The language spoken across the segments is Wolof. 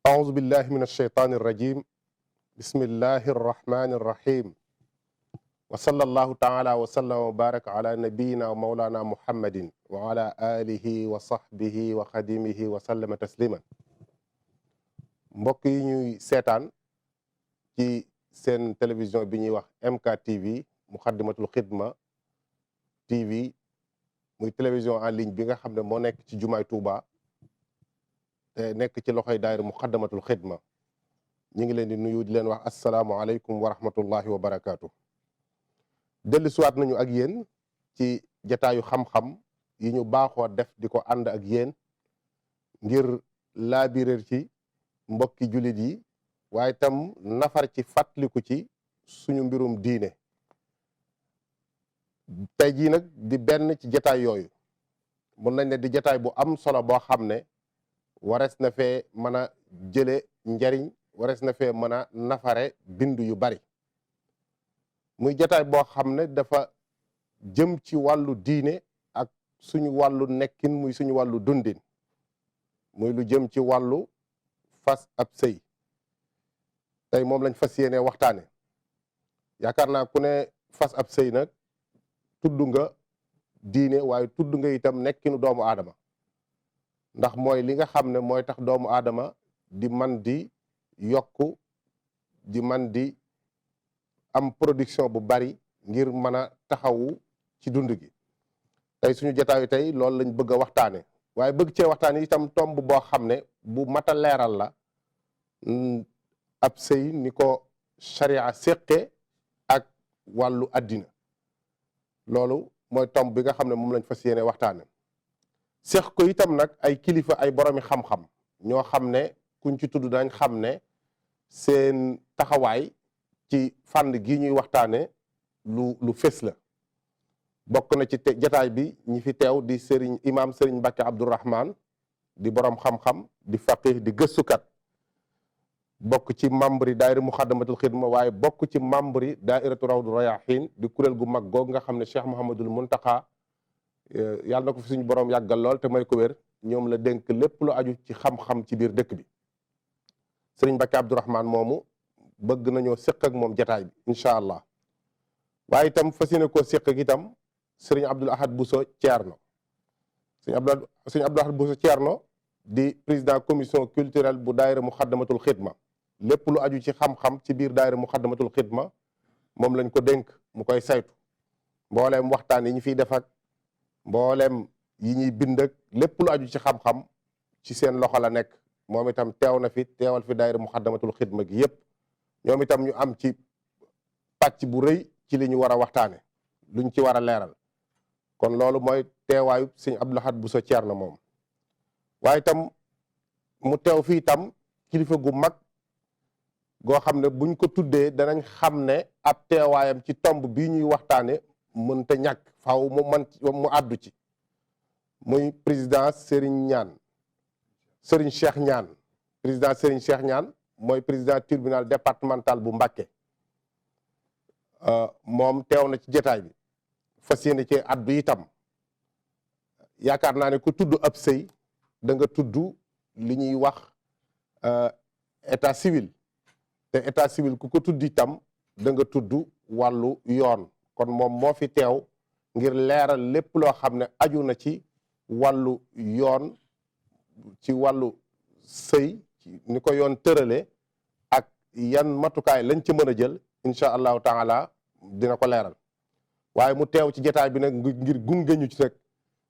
أعوذ بالله من الشيطان الرجيم بسم الله الرحمن الرحيم وصلى الله تعالى وسلم وبارك على نبينا ومولانا محمد وعلى آله وصحبه وخديمه وسلم تسليما. mbokk yi ñuy seetaan ci seen télévision bi ñuy wax MK TV Muxaddamatul Xidma TV muy télévision en ligne bi nga xam ne moo nekk ci jumaay Touba te nekk ci loxoy daayira Muxaddamatul Xidma. ñu ngi leen di nuyu di leen wax asalaamualeykum wa rahmatullahi wa barakaatu. dellu siwaat nañu ak yéen ci jataayu xam-xam yi ñu baaxoo def di ko ànd ak yéen ngir laabiréer ci mbokki jullit yi waaye itam nafar ci fàttaliku ci suñu mbirum diine. tey jii nag di benn ci jataay yooyu mun nañ ne di jataay bu am solo boo xam ne warees na fee mën a jële njariñ warees na fee mën a nafare bindu yu bari muy jataay boo xam ne dafa jëm ci wàllu diine ak suñu wàllu nekkin muy suñu wàllu dundin muy lu jëm ci wàllu fas ab sëy. tey moom lañ fas yéene waxtaane. yaakaar naa ku ne fas ab sëy nag tudd nga diine waaye tudd nga itam nekkinu doomu aadama ndax mooy li nga xam ne mooy tax doomu aadama di man di yokku di man di am production bu bari ngir mën a taxawu ci dund gi. tey suñu jotaayu tey loolu lañ bëgg a waxtaane waaye bëgg cee waxtaane itam tomb boo xam ne bu mat a leeral la. ab sëy ni ko sharia séqe ak wàllu addina loolu mooy tomb bi nga xam ne moom lañ fas yéene waxtaane. séq ko itam nag ay kilifa ay boromi xam-xam ñoo xam ne kuñ ci tudd dañ xam ne seen taxawaay ci fànn gi ñuy waxtaane lu fés la. bokk na ci jataay bi ñi fi teew di imam Serigne Mbacke Abdourahman di borom xam-xam di faqih di gëstukat bokk ci membre yi daayira Muxaddamatul Xidma waaye bokk ci membre yi daairatu Rawdu Rayahin di kuréel gu mag googu nga xam ne Cheikh Mouhamadul Muntaqa yàlla na ko fi suñu borom yàggal lool te may ko wér ñoom la dénk lépp lu aju ci xam-xam ci biir dëkk bi. Sëriñ Mbacke Abdourahman moomu bëgg nañoo séq ak moom jataay bi incha allah waaye itam fas yéene koo séq ak itam sëriñ Abdoul Ahad Bousso Thierno. sëriñ Abdoul Ahad Bousso Thierno di président commission culturelle bu daayira Muxaddamatul Xidma. lépp lu aju ci xam-xam ci biir daayira Muxaddamatul Xidma moom lañ ko dénk mu koy saytu mbooleem waxtaan yi ñu fiy def ak mbooleem yi ñuy bind ak lépp lu aju ci xam-xam ci seen loxo la nekk. moom itam teew na fi teewal fi daayira Muxaddamatul Xidma gi yëpp ñoom itam ñu am ci pàcc bu rëy ci li ñu war a waxtaane luñ ci war a leeral. kon loolu mooy teewaayu sëñ Abdoul Ahad Bousso Thierno moom. waaye itam mu teew fii itam kilifa gu mag goo xam ne buñ ko tuddee danañ xam ne ab teewaayam ci tomb bii ñuy waxtaane mënta ñàkk faaw mu àddu ci muy président Serigne Cheikh Niane président Serigne Cheikh Niane mooy président tribunal départemental bu Mbacké. moom teew na ci jotaay bi fas yéene ci àddu itam. yaakaar naa ne ku tudd ab sëy da nga tudd li ñuy wax état civil te état civil ku ko tudd itam da nga tudd wàllu yoon. kon moom moo fi teew ngir leeral lépp loo xam ne aju na ci wàllu yoon ci wàllu sëy ni ko yoon tërale ak yan matukaay lañ ci mën a jël incha allahu taala dina ko leeral. waaye mu teew ci jataay bi nag ngir gunge ñu ci rek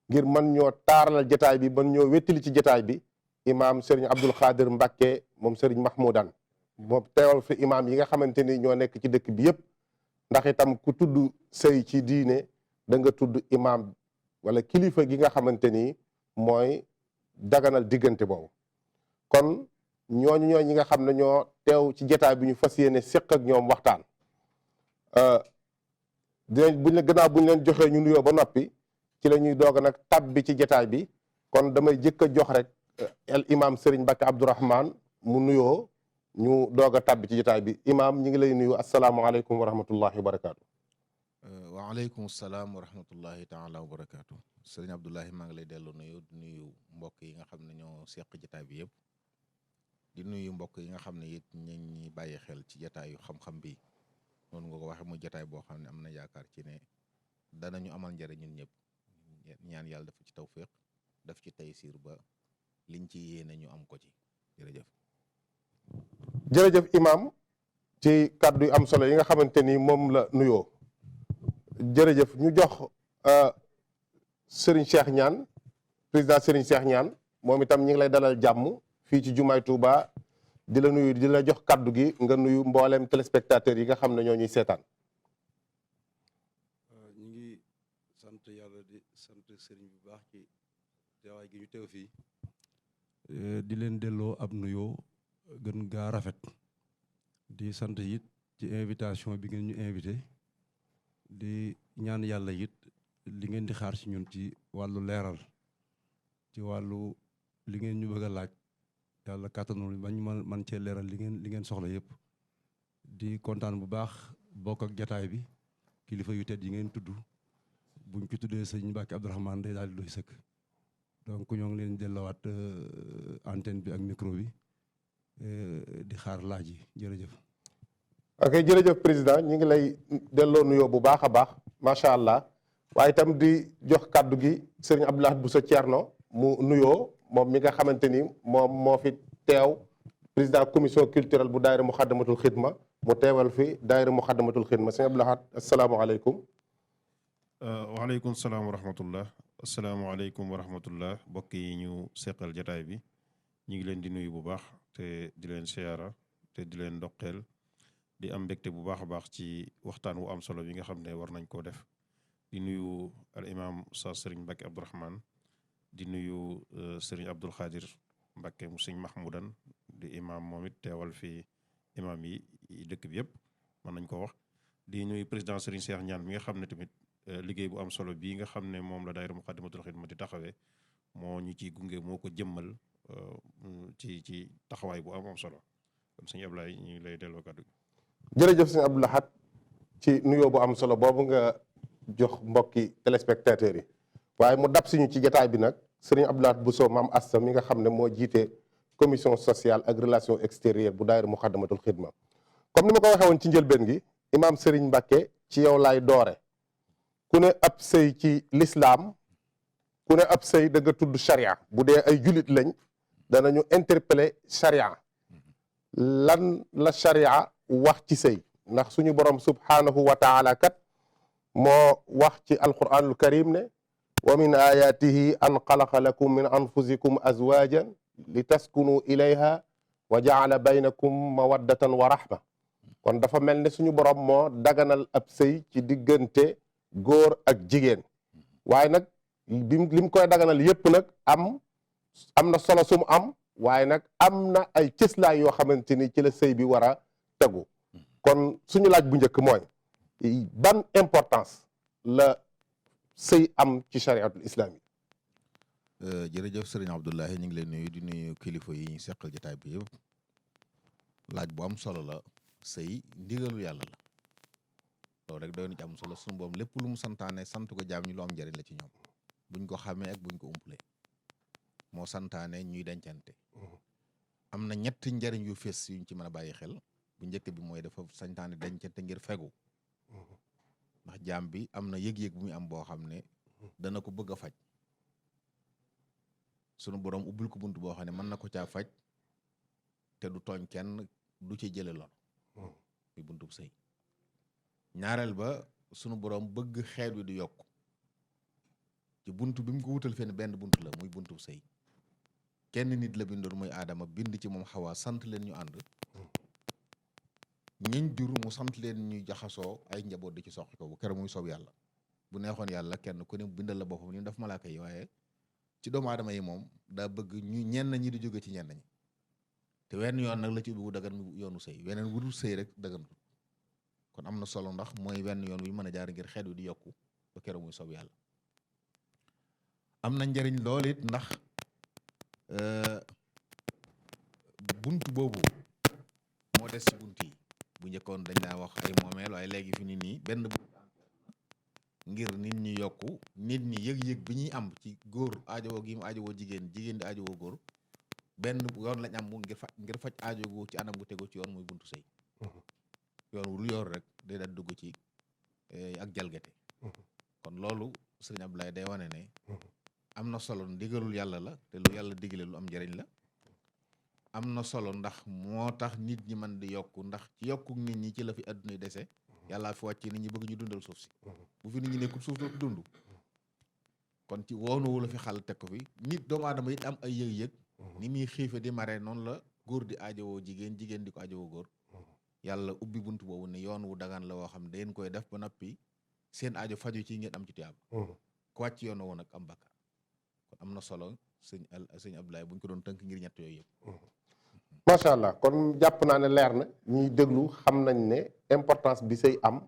ngir mën ñoo taaralal jataay bi mën ñoo wettali ci jataay bi imaam Serigne Abdoul Khadir Mbacke moom Serigne Mahmoudan moom teewal fi imaam yi nga xamante ni ñoo nekk ci dëkk bi yëpp. ndax itam ku tudd sëy ci diine da nga tudd imaam wala kilifa gi nga xamante ni mooy daganal diggante boobu. kon ñooñu ñi nga xam ne ñoo teew ci jataay bi ñu fas yéene séq ak ñoom waxtaan. gannaaw buñ leen joxee ñu nuyoo ba noppi ci la ñuy doog a nag tabbi ci jataay bi. kon damay jëkk a jox rek el imam Serigne Mbacke Abdourahman mu nuyoo ñu doog a tabbi ci jataay bi imam ñi ngi lay nuyu asalaamaaleykum wa rahmatullahi wa barakaatu. waaleykum salaam wa rahmatullahi taala wa barakaatu. Serigne Abdoulahi maa ngi lay dellu nuyu mbokk yi nga xam ne ñoo seq jataay bi yëpp di nuyu mbokk yi nga xam ne it ñu ngi bàyyi xel ci jataayu xam-xam bi noonu nga ko waxee muy jataay boo xam ne am na yaakaar ci ne danañu amal njëriñ ñun ñëpp ñaan yàlla dafa ci tawféex daf ci taysiir ba liñ ci yéene ñu am ko ci jërëjëf. jërëjëf imam ci kàddu yu am solo yi nga xamante ni moom la nuyoo jërëjëf ñu jox Serigne Cheikh Niane président Serigne Cheikh Niane moom itam ñi ngi lay dalal jàmm fii ci jumaay Touba di la nuyu di la jox kàddu gi nga nuyu mboolem téléspectateurs yi nga xam ne ñoo ñuy seetaan. ñu ngi sant yàlla di sant Serigne bu baax ci teewaay gi ñu teew fii di leen delloo ab nuyoo gën gaa rafet di sant it ci invitation bi ngeen ñu invité di ñaan yàlla it li ngeen di xaar ci ñun ci wàllu leeral ci wàllu li ngeen ñu bëgg a laaj yàlla kàttanul bañ man cee leeral li ngeen soxla yëpp di kontaan bu baax bokk ak jataay bi kilifa yu tedd yi ngeen tudd buñ ci tuddee sëñ Mbacke Abdourahmane day daal di doy sëkk donc ñoo ngi leen delloowaat antenne bi ak micro bi di xaar laaj yi jërëjëf. ok jërëjëf président ñi ngi lay delloo nuyoo bu baax a baax macha allah waaye itam di jox kàddu gi sëriñ Abdou Lahad Bousso Thierno mu nuyoo moom mi nga xamante ni moom moo fi teew président commission culturelle bu daayira Muxaddamatul Xidma mu teewal fi daayira Muxaddamatul Xidma sëriñ Abdou Lahad asalaamaaleykum. waaleykum salaam wa rahmatullah asalaamaaleykum wa rahmatullah mbokk yi ñu seqal jataay bi ñu ngi leen di nuyu bu baax te di leen siyaara te di leen ndokkeel di am mbégte bu baax a baax ci waxtaan wu am solo bi nga xam ne war nañ koo def di nuyu al imam Oustaz Serigne Mbacke Abdourahmane di nuyu Serigne Abdoul Khadir Mbacke mu Serigne Mahmoudan di imam moom it teewal fi imam yi dëkk bi yëpp mën nañ ko wax di nuyu président Serigne Cheikh Niane mi nga xam ne tamit liggéey bu am solo bii nga xam ne moom la daayira Muxaddamatul Xidma di taxawee moo ñu ciy gunge moo ko jëmmal ci taxawaay bu am solo kon sëñ Ablaye ñu ngi lay delloo kàddu gi. jërëjëf sëñ Abdou Lahad ci nuyoo bu am solo boobu nga jox mbokki téléspectateurs yi waaye mu dab siñu ci jataay bi nag sëriñ Abdou Lahad Bousso Maam Asta mi nga xam ne moo jiite commission sociale ak relation extérieure bu daayira Muxaddamatul Xidma comme ni ma ko waxee woon ci njëlbeen gi imaam Serigne Mbacke ci yow laay doore ku ne ab sëy ci lislaam ku ne ab sëy da nga tudd charia bu dee ay julit lañ danañu interpeller charia lan la charia wax ci sëy ndax suñu borom subhanahu wa taala kat moo wax ci alquranul karim ne wa min ayatihi an xalaqa lakum min anfusikum azwajan li taskunu ilayha wa jaala baynakum mawaddatan wa rahma kon dafa mel ne suñu borom moo daganal ab sëy ci diggante góor ak jigéen waaye nag lim koy daganal yépp nag am na solo sum am waaye nag am na ay cëslaay yoo xamante ni ci la sëy bi war a tegu kon suñu laaj bu njëkk mooy ban importance la sëy am ci chariatul islami. jërëjëf sëriñ Abdoulahi ñu ngi leen nuyu di nuyu kilifa yi ñu seqal jotaay bi yëpp laaj bu am solo la sëy ndigalu yàlla la loolu rek doy na ci am solo suñu boom lépp lu mu santaane sant ko jaam ñi lu am njëriñ la ci ñoom buñ ko xamee ak buñ ko umpule moo santaane ñuy dencante am na ñetti njëriñ yu fees yuñ ci mën a bàyyi xel bu njëkk bi mooy dafa santaane dencante ngir fegu ndax jaam bi am na yëg-yëg bu muy am boo xam ne dana ko bëgg a faj sunu borom ubbil ko bunt boo xam ne mën na ko caa faj te du tooñ kenn du ci jële lor muy buntub sëy ñaareel ba sunu borom bëgg xeet wi di yokk ci bunt bi mu ko wutal fenn benn bunt la muy buntub sëy kenn nit la bindoon muy aadama bind ci moom xawaa sant leen ñu ànd ñiñ jur mu sant leen ñuy jaxasoo ay njaboot di ci soqi ko bu keroog muy soob yàlla bu neexoon yàlla kenn ku ne bindal la boppam ni daf malaaka yi waaye ci doomu aadama yi moom daa bëgg ñu ñenn ñi di jóge ci ñenn ñi te wenn yoon nag la ci ubbi bu dagan yoonu sëy weneen wudul sëy rek dagan kon am na solo ndax mooy wenn yoon wi mën a jaar ngir xeet wi di yokku ba keroog muy soob yàlla am na njariñ lool it ndax bunt boobu moo des ci bunt yi bu njëkkoon dañ daa wax ay moomeel waaye léegi fi nit nii benn ngir nit ñi yokku nit ñi yëg-yëg bi ñuy am ci góor aajowoo gi mu aajowoo jigéen jigéen di aajowoo góor benn yoon lañ am ngir faj aajo gu ci anam gu tegu ci yoon muy buntu sëy yoon wu lu yor rek day daal dugg ci ak jalgate kon loolu sëriñ Abdoulaye day wane ne am na solo ndigalul yàlla la te lu yàlla digale lu am njëriñ la am na solo ndax moo tax nit ñi mën di yokku ndax ci yokku nit ñi ci la fi adduna yi dese yàllaa fi wàcc nit ñi bëgg ñu dundal suuf si bu fi nit ñi nekkul suuf dootu dund kon ci woonuwu la fi xal teg ko fi nit doomu aadama it am ay yëg-yëg ni muy xiife di mare noonu la góor di aajowoo jigéen jigéen di ko aajowoo góor yàlla ubbi bunt boobu ne yoon wu dagaan la woo xam ne dangeen koy def ba noppi seen aajo faju ci ngeen am ci tiyaab ku wàcc yoon woon ak am bakkaar kon am na solo sëñ Abdoulaye bu ñu ko doon tënk ngir ñett yooyu yëpp macha allah kon jàpp naa ne leer na ñuy déglu xam nañ ne importance bi sëy am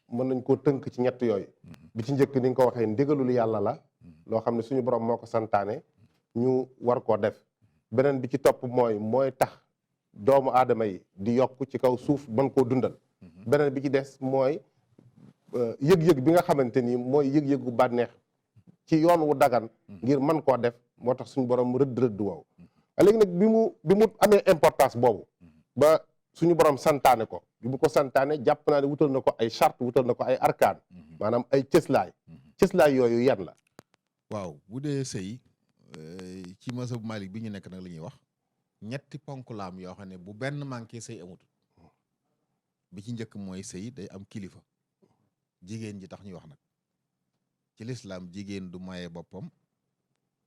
mën nañ koo tënk ci ñett yooyu bi ci njëkk ni nga ko waxee ndigalul yàlla la loo xam ne suñu borom moo ko santaane ñu war koo def beneen bi ci topp mooy tax doomu aadama yi di yokk ci kaw suuf mën koo dundal beneen bi ci des mooy yëg-yëg bi nga xamante ni mooy yëg-yëgu bànneex ci yoon wu dagan ngir mën koo def moo tax suñu borom rëdd wow léegi nag bi mu amee importance boobu ba suñu borom santaane ko bi mu ko santaane jàpp naa ne wutal na ko ay charte wutal na ko ay arkaan maanaam ay cëslaay yooyu yan la waaw bu dee sëy ci mazhab Malik bi ñu nekk nag la ñuy wax ñetti ponk laam yoo xam ne bu benn manqué sëy amut bi ci njëkk mooy sëy day am kilifa jigéen ji tax ñuy wax nag ci lislaam jigéen du maye boppam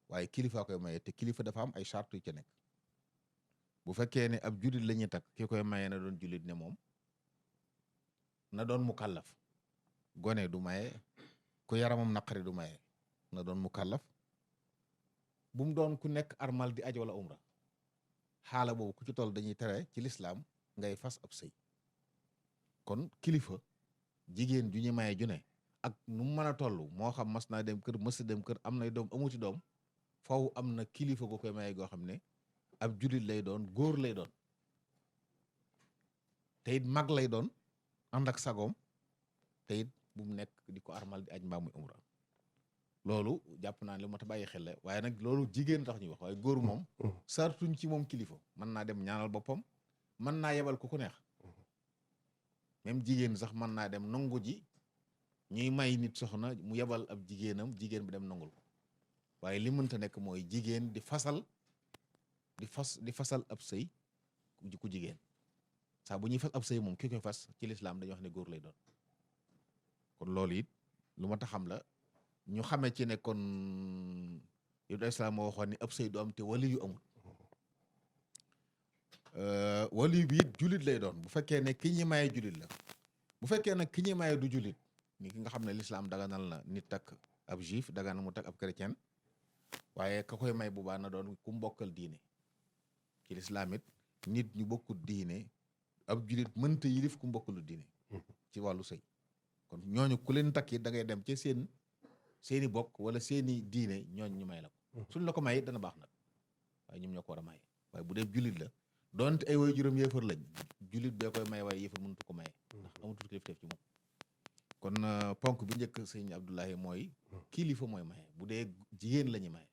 waaye kilifa koy maye te kilifa dafa am ay charte yu ci nekk bu fekkee ne ab jullit la ñuy takk ki koy maye na doon jullit ne moom na doon mukallaf gone du maye ku yaramam naqari du maye na doon mukallaf bu mu doon ku nekk armal di aj wala umra xaala boobu ku ci toll dañuy tere ci lislaam ngay fas ab sëy kon kilifa jigéen ju ñu maye ju ne ak nu mu mën a toll moo xam mas naa dem kër mës a dem kër am nay doom amuti doom faw am na kilifa gu koy maye goo xam ne ab jullit lay doon góor lay doon te it mag lay doon ànd ak sagoom te it bu mu nekk di ko armal di aj mbaa muy umra loolu jàpp naa ne lu mat a bàyyi xel la waaye nag loolu jigéen tax ñuy wax waaye góor moom sartuñ ci moom kilifa mën naa dem ñaanal boppam mën naa yebal ku neex même jigéen sax mën naa dem nangu ji ñuy may nit soxna mu yebal ab jigéenam jigéen bi dem nangul ko waaye li mënta nekk mooy jigéen di fasal ab sëy ku jigéen saa bu ñuy fas ab sëy moom ki koy fas ci lislaam dañuy wax ne góor lay doon kon loolu it lu ma ta xam la ñu xamee ci ne kon yow islaam moo waxoon ni ab sëy du am te wali yu amul wali bi it julit lay doon bu fekkee ne ki ñi maye julit la bu fekkee nag ki ñi maye du julit ni ki nga xam ne lislaam daganal na nit takk ab juif daganal mu takk ab chrétien waaye ka koy may bu baax na doon ku mbokkal diine ci lislaam it nit ñu bokkul diine ab julit mënta yilif ku mbokkalu diine ci wàllu sëy kon ñooñu ku leen takk it da ngay dem ci seeni bokk wala seeni diine ñooñ ñu may la ko suñ la ko may dana baax nag waaye ñoom ñoo ko war a may waaye bu dee jullit la doonte ay way juróom yéefar lañ jullit bee koy may waaye yéefar mënutu ko maye ndax amatul kilifteef ci moom kon ponk bi njëkk sëñ Abdoulaye mooy kilifa mooy maye bu dee jigéen la ñu maye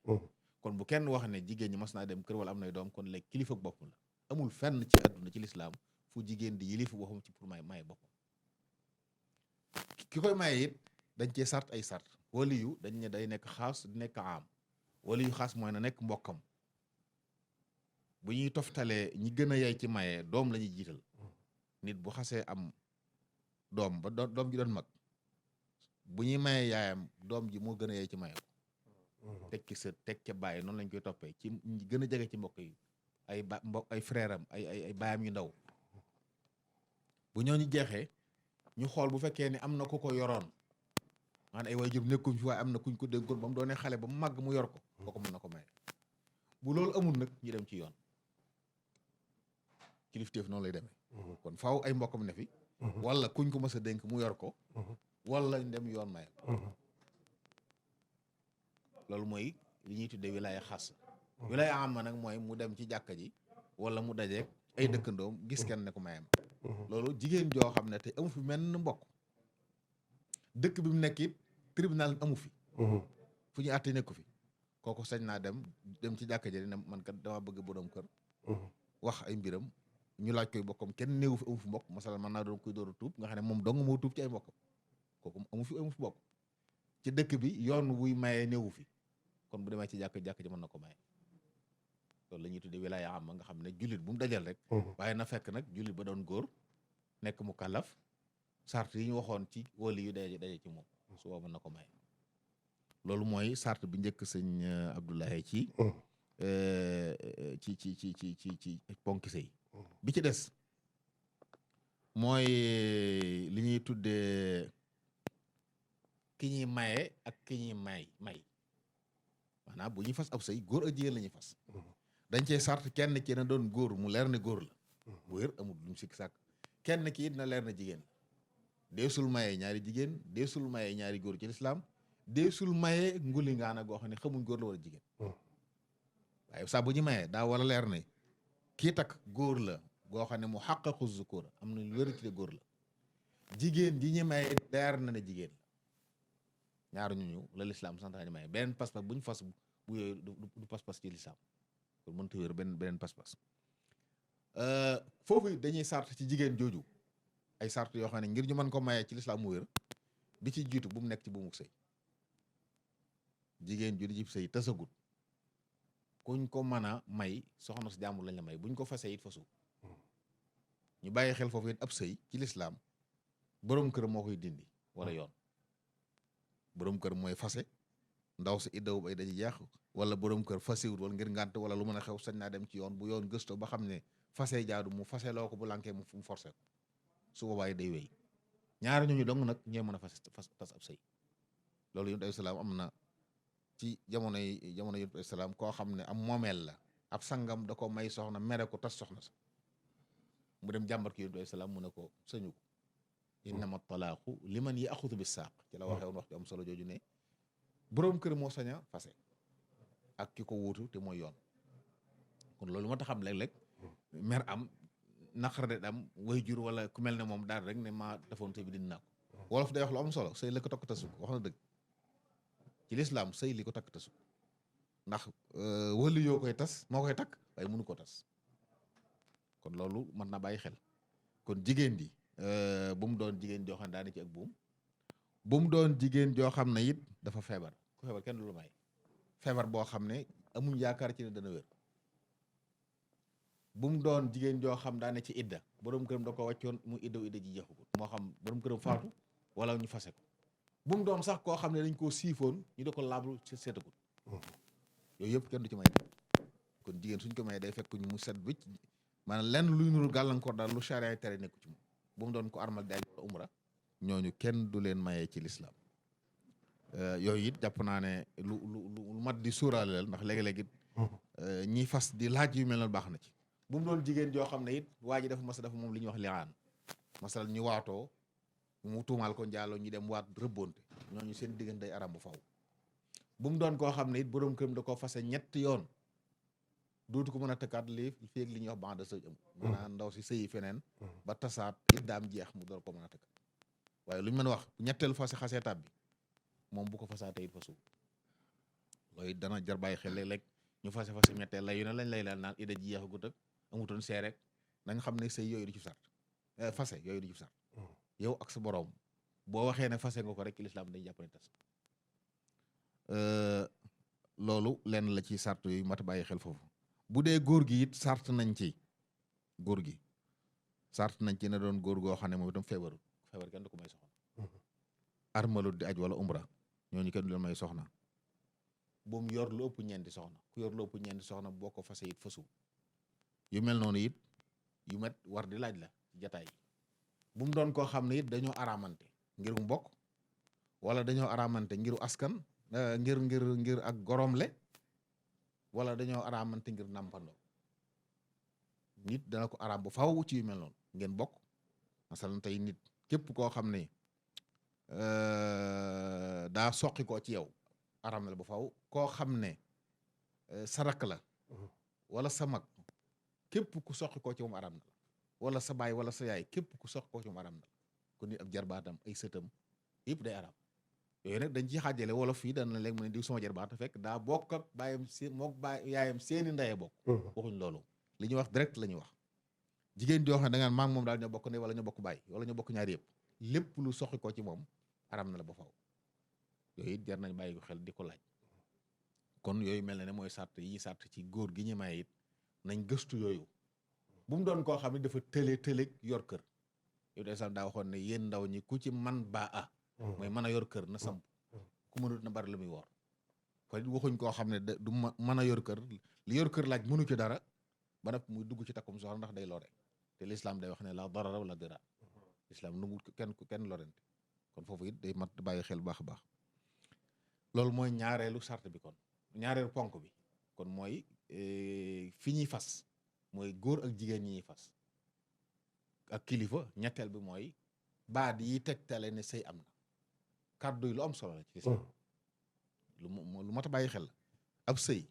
kon bu kenn wax ne jigéen ñi mas naa dem kër wala am nay doom kon léegi kilifa ak boppam la amul fenn ci àdduna ci lislaam fu jigéen di yilifu boppam ci pour maye boppam ki koy maye it dañ cee sart ay sart wali yu dañ ne day nekk xaas di nekk am wali yu xaas mooy na nekk mbokkam bu ñuy toftalee ñi gën a yey ci maye doom la ñuy jiital nit bu xasee am doom ba doom ji doon mag bu ñuy maye yaayam doom ji moo gën a yey ci maye ko teg ci sët teg ca bàyyi noonu lañ koy toppee ci ñi gën a jege ci mbokk yi ay frère am ay baayam yu ndaw bu ñooñu jeexee ñu xool bu fekkee ne am na ku ko yoroon maanaam ay waajur nekkuñ fi waaye am na kuñ ko dénkoon ba mu doonee xale ba mu màgg mu yor ko kooku mën na ko maye bu loolu amul nag ñu dem ci yoon kilifteef noonu lay demee kon faaw ay mbokkam ne fi wala kuñ ko mës a dénk mu yor ko wala ñu dem yoon maye loolu mooy li ñuy tuddee wilaaya xaas wilaaya am nag mooy mu dem ci jàkka ji wala mu dajeeg ay dëkkandoom gis kenn ne ko mayam loolu jigéen joo xam ne te amu fi menn mbokk dëkk bi mu nekk it tribunal amu fi fu ñu àtte nekku fi kooku sañ naa dem ci jàkka ji ne man kat dama bëgg borom kër wax ay mbiram ñu laaj koy bokkam kenn néewu fi amu fi mbokk masala mën naa doon koy door a tuub nga xam ne moom dong moo tuub ci ay mbokkam kooku amu fi bokk ci dëkk bi yoon wuy maye néewu fi kon bu demee ci jàkk ji mën na ko maye loolu la ñuy tuddee wilaaya am nga xam ne jullit bu mu dajal rek waaye na fekk nag jullit ba doon góor nekk mu kàllaf sart yi ñu waxoon ci wali yu daje ci moom su boobu mën na ko maye loolu mooy sart bi njëkk sëñ Abdoulaye ci ponki sëy bi ci des mooy li ñuy tuddee ki ñuy maye ak ki ñuy may maanaam bu ñuy fas ab sëy góor ak jigéen la ñuy fas dañ cee sart kenn ki na doon góor mu leer ne góor la bu wér amul lu mu sikk sàkk kenn ki it na leer na jigéen deesul maye ñaari jigéen deesul maye ñaari góor ci lislaam deesul maye nguli ngaana goo xam ne xamuñ góor la wala jigéen waaye saa bu ñu mayee daa war a leer ne kii takk góor la goo xam ne mu xaqaqu zukur am na lu wér ci góor la jigéen ji ñu maye leer na ne jigéen la ñaar ñu la lislaam santaane maye beneen pas-pas bu ñu fas bu yooyu du pas-pas ci lislaam pour mënta wér beneen pas-pas foofu dañuy sart ci jigéen jooju ay sart yoo xam ne ngir ñu mën ko maye ci lislaam mu wér bi ci jiitu bu mu nekk ci bu mu sëy jigéen ju di ci sëy tasagut kuñ ko mën a may soxna si jàmbur lañ la may buñ ko fasee it fasu ñu bàyyi xel foofu it ab sëy ci lislaam borom kër moo koy dindi wala yoon borom kër mooy fase ndaw si iddaw bay daji jeex wala borom kër fasewut wala ngir ngànt wala lu mën a xew sañ naa dem ci yoon bu yoon gësto ba xam ne fase jaadu mu fase loo ko bu lànkee mu forcé ko su boobaa day wéy ñaari ñooñu dong nag ñooy mën a tas ab sëy loolu yonent bi salaam am na ci jamono yonent bi salaam koo xam ne am moomeel la ab sangam da ko may soxna mere ko tas soxna sa mu dem jàmbat ko yonent bi salaam mu ne ko sëñu ko innama talaaqu liman yaxudu bi saaq ci la waxee woon wax ju am solo jooju ne boroom kër moo sañ a fase ak ki ko wuutu te mooy yoon kon loolu moo tax xam léeg-léeg mer am naqar de am way jur wala ku mel ne moom daal rek ne maa defoon sëy bi dindi naa ko wolof day wax lu am solo sëy li ko takk tasu wax na dëgg ci lislaam sëy li ko takk tasu ndax wëli yoo koy tas moo koy takk waaye mënu ko tas kon loolu mën na bàyyi xel kon jigéen di bu mu doon jigéen joo xam ne daana ci ak buum bu mu doon jigéen joo xam ne it dafa feebar ku feebar kenn du lu may feebar boo xam ne amuñ yaakaar ci ne dana wér bu mu doon jigéen joo xam daane ci idda borom këram da ko wàccoon mu idda ji jeexagut moo xam borom këram faatu wala ñu fase ko bu mu doon sax koo xam ne dañ koo siifoon ñu da ko laablu seetagut yooyu yëpp kenn du ci may kon jigéen suñ ko may day fekk ñu mu set wicc maanaam lenn luy nuru gàllankoor daal lu charia tere nekku ci moom bu mu doon ko armal di aj wala umra ñooñu kenn du leen mayee ci lislaam yooyu it jàpp naa ne lu mat di sóoraale la ndax léegi-léegi ñi fas di laaj yu mel noonu baax na ci bu mu doon jigéen joo xam ne it waa ji dafa moom li ñuy wax liaan masal ñu waatoo mu tuumaal ko njaaloo ñu dem waat rëbbonte ñooñu seen diggante day aram bu faw bu mu doon koo xam ne it boroom këram da koo fase ñetti yoon dootu ko mën a tëkkaat lii feeg li ñuy wax ban de sëy am maanaam ndaw si sëyi feneen ba tasaat it daam jeex mu door ko mën a tëkkat waaye lu ñu mën a wax ñetteelu fase xasee tab bi moom bu ko fasaatee it fasu loolu dana jar bàyyi xel léeg-léeg ñu fase ñetteel la yu ne lañ lay laal naan ida ji jeexagut ak amutoon see rek nañ xam ne sëy yooyu du ci sart fase yooyu du ci sart yow ak sa boroom boo waxee ne fase nga ko rek ci lislaam dañ jàpp ne tas loolu lenn la ci sart yooyu mat a bàyyi xel foofu bu dee góor gi it sart nañ ci góor gi sart nañ ci ne doon góor goo xam ne moom itam feebar kenn du ko may soxna armalut di aj wala umra ñooñu kenn du leen may soxna bu mu yor lu ëpp ñeenti soxna ku yor lu ëpp ñeenti soxna boo ko fase it fasu yu mel noonu it yu met war di laaj la ci jataay yi bu mu doon koo xam ne it dañoo araamante ngir mu bokk wala dañoo araamante ngiru askan ngir ak goromle wala dañoo araamante ngir nàmpandoo nit dana ko araam bu faw ci yu mel noonu ngeen bokk masalan tey nit képp koo xam ne daa soqi koo ci yow araam na la bu faw koo xam ne sa rakk la wala sa mag képp ku soqi koo ci moom araam na la wala sa baay wala sa yaay képp ku soqi koo ci moom araam na la kon nit ab jarbaatam ay sëtam yëpp day araam yooyu nag dañ ciy xaajale wolof fii dana léegi mu ne diw sama jarbaat fekk daa bokk ak bàyyam mook yaayam seeni ndeye bokk waxuñ loolu li ñuy wax direct la ñuy wax jigéen joo xam ne da ngaan maa ngi moom daal ñoo bokk ndey wala ñoo bokk bàyyi wala ñoo bokk ñaari yëpp lépp lu soxi ko ci moom aram na la ba faw yooyu it jar nañ bàyyi ko xel di ko laaj kon yooyu mel na ne mooy sart yi sart ci góor gi ñu maye it nañ gëstu yooyu bu mu doon koo xam ne dafa tële yor kër yow de sax daa waxoon ne yéen ndaw ñi ku ci man baa mooy mën a yor kër na samp ku mënut na bari lu muy woor kon waxuñ koo xam ne du mën a yor kër li yor kër laaj mënu ci dara ba nag muy dugg ci takkum soxna ndax day lore te l'islam day wax ne la darara wala dira l'islam nungul kenn lorente kon foofu it day mat bàyyi xel baax a baax loolu mooy ñaareelu sart bi kon ñaareelu ponk bi kon mooy fi ñuy fas mooy góor ak jigéen ñi ñuy fas ak kilifa ñetteel bi mooy baat yi tegtale ne sëy am na kàddu yi lu am solo la ci lislaam lu mat a bàyyi xel la ab sëy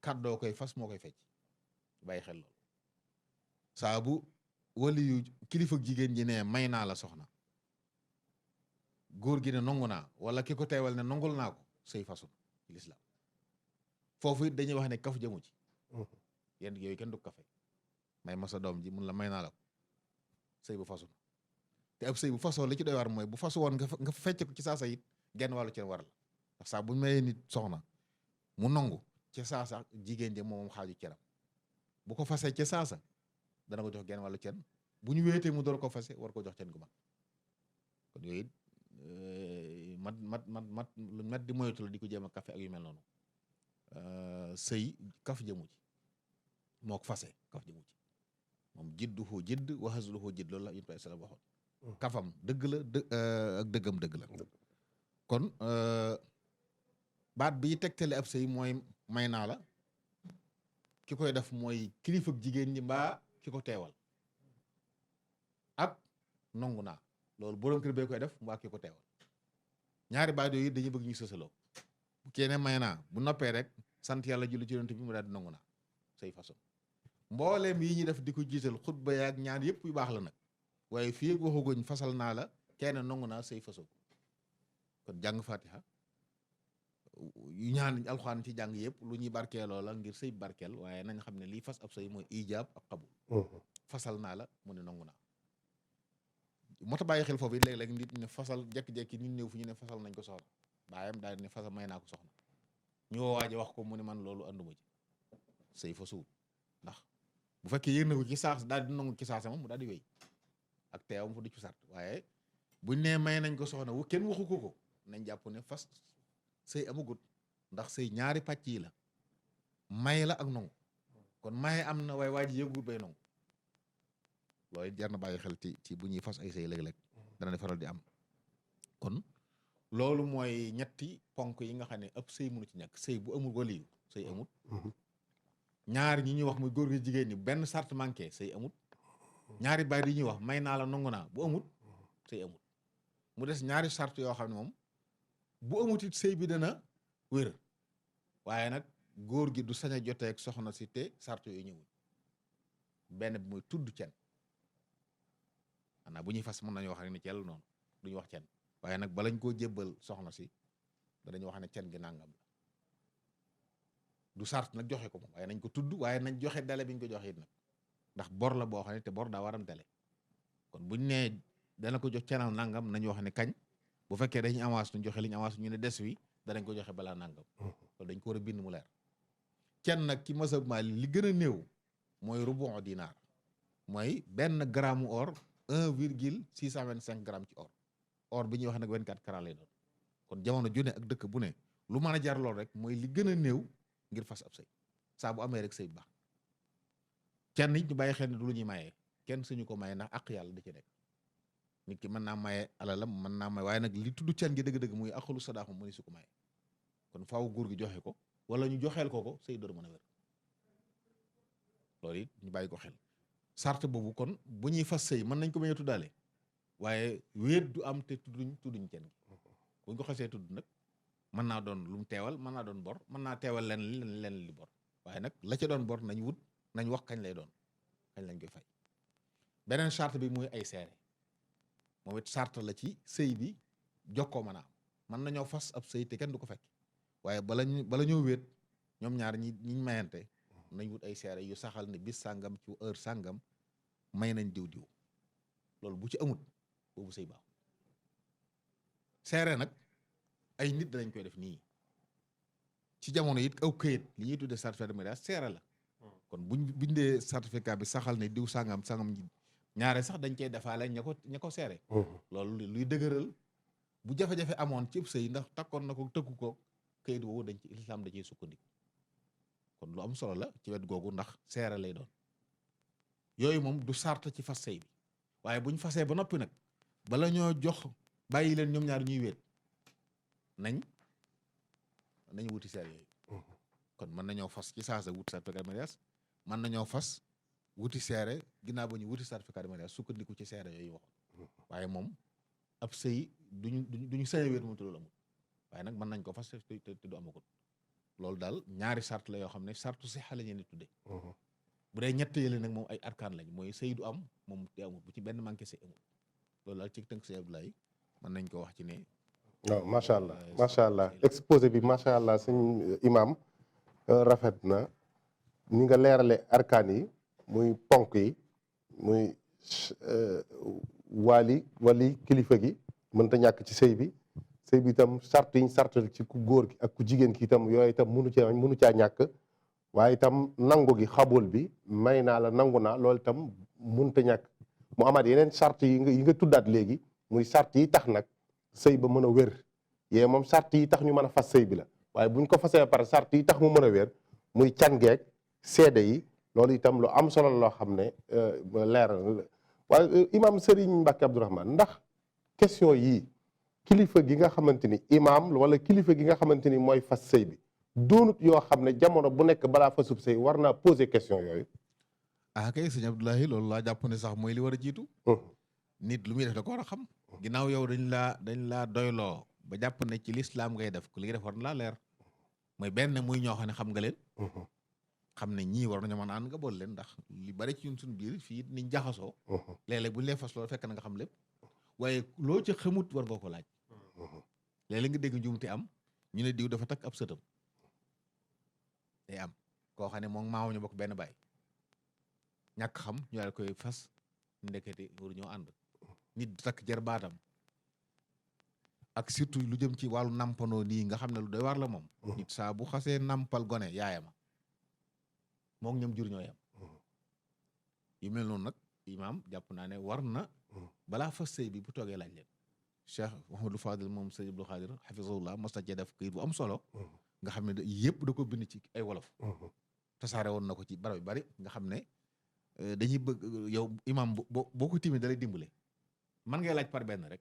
kàddoo koy fas moo koy fecc bàyyi xel loolu saa bu wali yu kilifa jigéen ji ne may naa la soxna góor gi ne nongu naa wala ki ko teewal ne nongul naa ko sëy fasu ci lislaam foofu it dañuy wax ne kaf jëmu ci yenn yooyu kenn du kafe may ma sa doom ji mun la may naa la ko sëy bu fasu te ab sëy bu fasoo li ci doy war mooy bu fasu woon nga fecc ko ci saasa it genn wàllu ci war la ndax saa bu mayee nit soxna mu nangu ci saasa jigéen ji moom xaaju ceram bu ko fasee ci saasa dana ko jox genn wàllu cen bu ñu wéetee mu door ko fase war ko jox cen gu mat kon yooyu it lu mat di moytu la di ko jéem a kafe ak yu mel noonu sëy kaf jëmu ci moo ko fase kaf jëmu ci moom jidduhu jidd wa hazluhu jidd loolu la yonent bi sallallahu alayhi wasallam waxoon kafam dëgg la ak dëggam dëgg la kon baat bi tegtale ab sëy mooy may naa la ki koy def mooy kilifa jigéen ñi mbaa ki ko teewal ak nongu naa loolu borom kër bee koy def mbaa ki ko teewal ñaari baat yooyu dañuy bëgg ñu sësaloo bu keneen may naa bu noppee rek sant yàlla julli ci yonent bi mu daal di nongu naa say façon mbooleem yi ñuy def di ko jiital xutba yaak ñaan yëpp yu baax la nag waaye fii ak waxaguñ fasal naa la kenn nongu naa say façon kon jàng fatiha yu ñaan alxuraan ci jàng yëpp lu ñuy barkeeloo la ngir sëy barkeel waaye nañ xam ne lii fas ab sëy mooy ijaab ak qabul fasal naa la mu ne nongu naa moo tax bàyyi xel foofu it léeg-léeg nit ne fasal jekki-jekki nit ñëw fu ñu ne fasal nañ ko soxna baayam daal ne fasal may naa ko soxna ñu woo waaje wax ko mu ne man loolu anduma ci sëy fa suul ndax bu fekkee yéen na ko ci saas daal di nangu ci saasa moom mu daal di wéy ak teewam fa du ci sart waaye buñ nee may nañ ko soxna wu kenn waxu ko nañ jàpp ne fas sëy amagut ndax sëy ñaari pàcc yi la may la ak nangu kon maye am na waaye waa ji yëgut bay nangu loolu jar na bàyyi xel ci bu ñuy fas ay sëy léeg-léeg dana ne faral di am kon loolu mooy ñetti ponk yi nga xam ne ëpp sëy mënu ci ñàkk sëy bu amul waliyu sëy amut ñaari ñi ñuy wax muy góor gi jigéen ñi benn sart manqué sëy amut ñaari baat yi ñuy wax may naa la nangu naa bu amut sëy amut mu des ñaari sart yoo xam ne moom bu amut it sëy bi dana wér waaye nag góor gi du sañ a jotee ak soxna si te sart yooyu ñëwul benn bi muy tudd cen xanaa bu ñuy fas mën nañu wax rek ni cel noonu duñu wax cen waaye nag balañ koo jébbal soxna si danañu wax ne cen gi nangam la du sart nag joxe ko moom waaye nañ ko tudd waaye nañ joxe dele bi ñu ko joxe it nag ndax bor la boo xam ne te bor daa waram dele kon buñ nee dana ko jox cenal nangam nañu wax ne kañ bu fekkee dañuy avance ñu joxe liñ avance ñu ne des wi danañ ko joxe balaa nangam loolu dañ ko war a bind mu leer cen nag ci masab Maalik li gën a néew mooy rubu dinaar mooy benn gramme or 1,625 grammes ci or bi ñuy wax nag 24 carats lay doon kon jamono ju ne ak dëkk bu ne lu mën a jar lool rek mooy li gën a néew ngir fas ab sëy saa bu amee rek sëy baax kenn it ñu bàyyi xel ne du lu ñuy mayee kenn suñu ko maye ndax ak yàlla da ci nekk nit ki mën naa maye alalam mën naa maye waaye nag li tudd can gi dëgg-dëgg muy axalu sadaaxu mu ni su ko maye kon faaw góor gi joxe ko wala ñu joxeel ko sëy door mën a wér loolu it ñu bàyyi ko xel sart boobu kon bu ñuy fas sëy mën nañ ko bañ a tuddaale waaye wéet du am te tudduñ cen gi buñ ko xasee tudd nag mën naa doon lu mu teewal mën naa doon bor mën naa teewal len li bor waaye nag la ca doon bor nañ wax kañ lay doon kañ lañ koy fay beneen charte bi muy ay seere moom it charte la ci sëy bi jokkoo mën a am mën nañoo fas ab sëy te kenn du ko fekk waaye bala ñoo wéet ñoom ñaar ñiñ mayante nañ wut ay seere yu saxal ne bis sàngam ci heure sàngam may nañ diw loolu bu ci amut boobu sëy baax seere nag ay nit danañ koy def nii ci jamono it aw këyit li ñuy tuddee certificat de mariage seere la kon buñ dee certificat bi saxal ne diw sàngam ñaare sax dañ cey defaale ña ko seere loolu luy dëgëral bu jafe-jafe amoon ci sëy ndax takkoon na ko tëkku ko këyit woowu dañ ci lislaam da ciy sukkandiku kon lu am solo la ci wet googu ndax seere lay doon yooyu moom du sart ci fas sëy bi waaye buñ fasee ba noppi nag bala ñoo jox bàyyi leen ñoom ñaar ñuy wéet nañ wuti seere yooyu kon mën nañoo fas ci saasa wuti certificat de mariage mën nañoo fas wuti seere ginnaaw ba ñu wuti certificat de mariage sukkandiku ci seere yooyu waxoon waaye moom ab sëy duñu sëy wéet moom te loolu amul waaye nag mën nañ ko fas te du amagul loolu daal ñaari sart la yoo xam ne sartu si xale ñeen di tudde bu dee ñett yële nag moom ay arkaan lañ mooy sëy du am moom te amul bu ci benn manqué sëy amul loolu daal ci tënk sëy Abdoulaye mën nañ ko wax ci ne waaw macha allah exposé bi macha allah suñ imam rafet na ni nga leerale arkaan yi muy ponk yi muy wali kilifa gi mënta ñàkk ci sëy bi itam sart yiñ sartal ci ku góor gi ak ku jigéen ki itam yooyu itam mënu caa ñàkk waaye itam nangu gi xabul bi may naa la nangu naa loolu itam mënta ñàkk mu amaat yeneen sart yi nga tuddaat léegi muy sart yi tax nag sëy ba mën a wér yee moom sart yi tax ñu mën a fas sëy bi la waaye buñ ko fasee par sart yi tax mu mën a wér muy cangeeg seede yi loolu itam lu am solo loo xam ne leeral waaye imam Serigne Mbacke Abdourahmane ndax question yii kilifa gi nga xamante ni imam wala kilifa gi nga xamante ni mooy fas sëy bi doonut yoo xam ne jamono bu nekk balaa fasub sëy war naa poser question yooyu kay sëñ Abdoulaye loolu laa jàpp ne sax mooy li war a jiitu nit lu muy def da ko war a xam ginnaaw yow dañ laa doyloo ba jàpp ne ci lislaam ngay def ko li nga def war na laa leer mooy benn muy ñoo xam ne xam nga leen xam ne ñii war nañoo mën a ànd nga bool leen ndax li bari ci ñun suñu biir fii niñ jaxasoo léeg-léeg bu ñu lay fas loolu fekk na nga xam lépp waaye loo ci xamut war nga ko laaj léeg-léeg nga dégg njuumte am ñu ne diw dafa takk ab sëtam day am koo xam ne moom maaw ñu bokk benn baay ñàkk xam ñu daal koy fas ndekete waru ñoo ànd nit takk jar baatam ak surtout lu jëm ci wàllu nampanoo nii nga xam ne lu doy war la moom nit saa bu xasee nampal gone yaayama moom ñoom jur ñoo yam yu mel noonu nag imaam jàpp naa ne war na balaa fas sëy bi bu toogee laaj leen Cheikh Mouhamadou Fadil moom sëñ Abdou Khadir hafizahullah mos na cee def këyit bu am solo nga xam ne yëpp da ko bind ci ay wolof tasaare woon na ko ci barab yu bari nga xam ne dañuy bëgg yow imaam boo ko timee da lay dimbale man ngay laaj par benn rek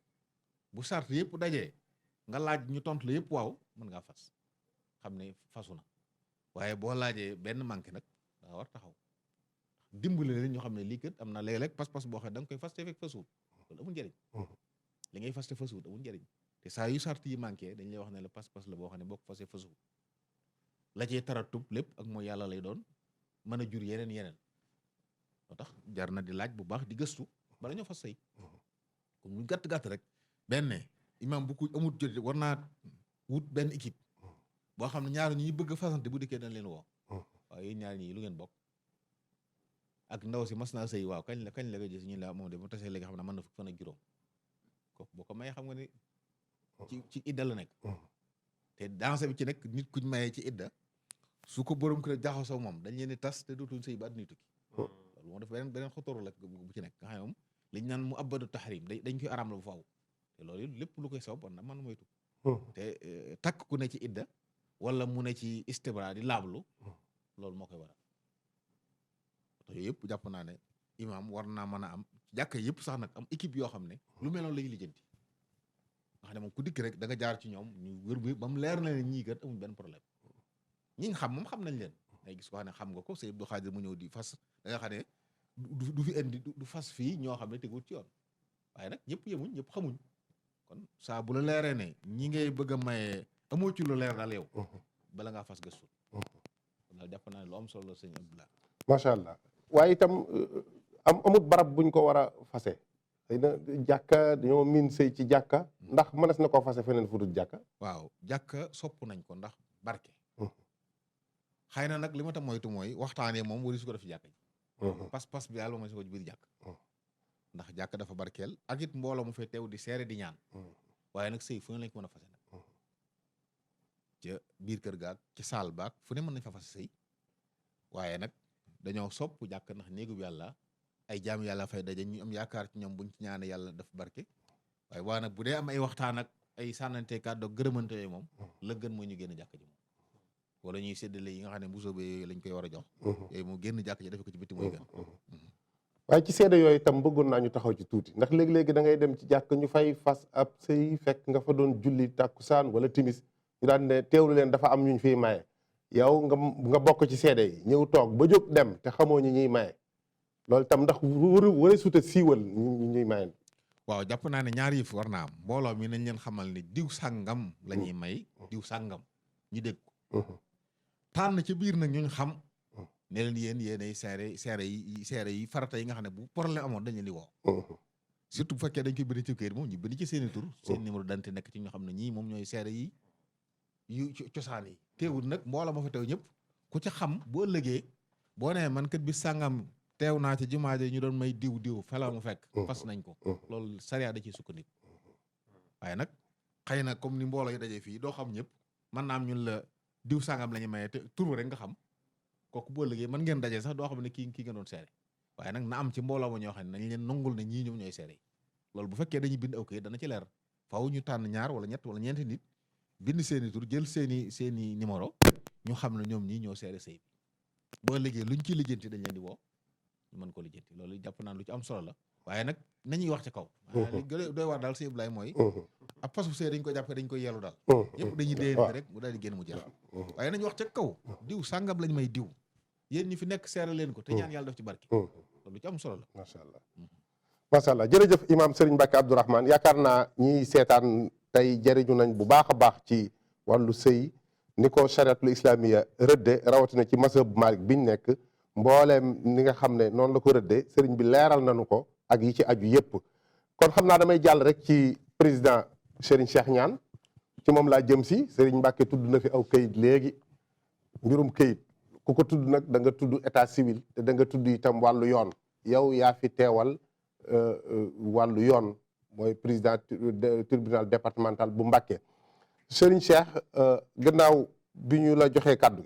bu sart yëpp dajee nga laaj ñu tontu la yëpp waaw mën ngaa fas xam ne fasu na waaye boo laajee benn manqué nag daa war taxaw dimbale leen ñoo xam ne lii kat am na léeg-léeg pas-pas boo xam ne da nga koy fas te fekk fasuwut loolu amul njëriñ li ngay fas te fasuwut amul njëriñ te saa yu sart yi manqué dañ lay wax ne la pas-pas la boo xam ne boo ko fasee fasuwut la cee taratub lépp ak mooy yàlla lay doon mën a jur yeneen moo tax jar na di laaj bu baax di gëstu bala ñoo fas sëy kon mu gàtt rek benn imam bu ko amut jot war naa wut benn équipe boo xam ne ñaar ñi bëgg a fasante bu dikkee dañ leen woo waaw yéen ñaar ñii lu ngeen bokk ak ndaw si mas naa sëy waaw kañ la nga gis ñu la moom de bu tasee léegi xam ne mën na fukk fan ak juróom ko boo ko mayee xam nga ni ci idda la nekk te danse bi ci nekk nit kuñ mayee ci idda su ko borom ko jaxasoo moom dañ leen di tas te dootuñ sëy ba àdduna tukki loolu moo def beneen xotoru la bu ci nekk nga xam ne moom liñ naan mu abadu tahrim dañ koy araam la bu faaw te loolu lépp lu koy sabab war na man moytu te takk ku ne ci idda wala mu ne ci istibra di laablu loolu moo koy waral te yooyu yëpp jàpp naa ne imaam war naa mën a am jàkka yëpp sax nag am équipe yoo xam ne lu mel noonu lay lijjanti nga xam ne moom ku dikk rek da nga jaar ci ñoom ñu wër bi ba mu leer na ne ñii kat amuñ benn problème ñi nga xam moom xam nañ leen day gis ko xam ne xam nga ko Sëñ Abdou Khadir mu ñëw di fas da nga xam ne du fi indi du fas fii ñoo xam ne teguut ci yoon waaye nag ñëpp yemuñ ñëpp xamuñ kon saa bu la leeree ne ñi ngay bëgg a maye amoo ci lu leer daal yow bala ngaa fas gëstu kon daal jàpp naa ne lu am solo la sëñ Abdoulaye macha allah waaye itam amut barab buñ ko war a fase xëy na jàkka dañoo miin sëy ci jàkka ndax mënees na koo fase feneen fu dul jàkka. waaw jàkka sopp nañ ko ndax barke. xëy na nag li ma tam moytu mooy waxtaanee moom wari su ko def ci jàkka ji. pas-pas bi yàlla mooy su ko ci biir jàkk. ndax jàkk dafa barkeel ak it mbooloo mu fay teew di seere di ñaan. waaye nag sëy fu ne lañ ko mën a fase nag. ca biir kër gaak ci saal baak fu ne mën nañ fa fase sëy waaye nag dañoo sopp jàkk ndax néegu yàlla ay jaam yàlla fay daje ñu am yaakaar ci ñoom buñ ci ñaane yàlla daf barke waaye waa nag bu dee am ay waxtaan ak ay sànnante kàddu gërëmante yooyu moom la gën mooy ñu génn jàkk ji moom wala ñuy séddale yi nga xam ne bu soobee yooyu lañ koy war a jox yooyu moom génn jàkk ji defe ko ci bitti mooy gën. waaye ci seede yooyu itam bëggoon naa ñu taxaw ci tuuti ndax léegi-léegi da ngay dem ci jàkk ñu fay fas ab sëy fekk nga fa doon julli tàkkusaan wala timis ñu daan ne teewlu leen dafa am ñu fiy maye yow nga bokk ci seede yi ñëw toog ba jóg dem te xamoo ñi ñuy maye loolu itam ndax wara suta siiwal ñu ñuy maye. waaw jàpp naa ne ñaar yëf war naa am mbooloo mi nañ leen xamal ni diw sàngam la ñuy may diw sàngam ñu dégg ko tànn ci biir nag ñuñ xam ne leen yéenay seere yi farata yi nga xam ne bu problème amoon dañ leen di woo surtout bu fekkee dañ koy bind ci kër moom ñu bind ci seeni tur seen numéro d'identité nekk ci ñu xam ne ñii moom ñooy seere yi yu cosaan yi teewul nag mbooloo ma fa teew ñëpp ku ci xam boo ëllëgee boo nee man kat bi sàngam teew naa ci jumaa ji ñu doon may diw fela mu fekk fas nañ ko loolu sariya da ciy sukkandiku waaye nag xëy na comme ni mbooloo yi dajee fii doo xam ñëpp mën naa am ñun la diw sàngam la ñu mayee te tur rek nga xam kooku boo ëllëgee mën ngeen dajee sax doo xam ne kii nga doon seere waaye nag na am ci mbooloo ma ñoo xam ne nañ leen nangul ne ñii ñoom ñooy seere yi loolu bu fekkee dañuy bind aw kayit dana ci leer faaw ñu tànn ñaar wala ñett wala ñeenti nit bind seeni tur jël seeni numéro ñu xam ne ñoom ñii ñoo seere sëy bi boo ëllëgee luñ ciy lijjanti dañ leen di woo ñu mën ko lijjanti loolu jàpp naa lu ci am solo la waaye nag nañuy wax ci kaw li doy war daal sëy Ibrahima mooy ab pasu sëy dañ ko jàppee dañ koy yellu daal ñëpp dañuy déyante rek mu daal di génn mu jeex waaye nañu wax ca kaw diw sàngam lañ may diw yéen ñi fi nekk seere leen ko te ñaan yàlla def ci barki loolu ci am solo la macha allah jërëjëf imam Serigne Mbacke Abdourahmane yaakaar naa ñiy seetaan tey jëriñu nañ bu baax a baax ci wàllu sëy ni ko chariatul islamiya rëdde rawatina ci mazhab Malik biñ nekk mbooleem ni nga xam ne noonu la ko rëdde sëriñ bi leeral nañu ko ak yi ci aju yépp kon xam naa damay jàll rek ci président Serigne Cheikh Niane ci moom laa jëm si Serigne Mbacke tudd na fi aw kayit léegi mbirum kayit ku ko tudd nag da nga tudd état civil te da nga tudd itam wàllu yoon yow yaa fi teewal wàllu yoon mooy président tribunal départemental bu Mbacke Serigne Cheikh gannaaw bi ñu la joxee kàddu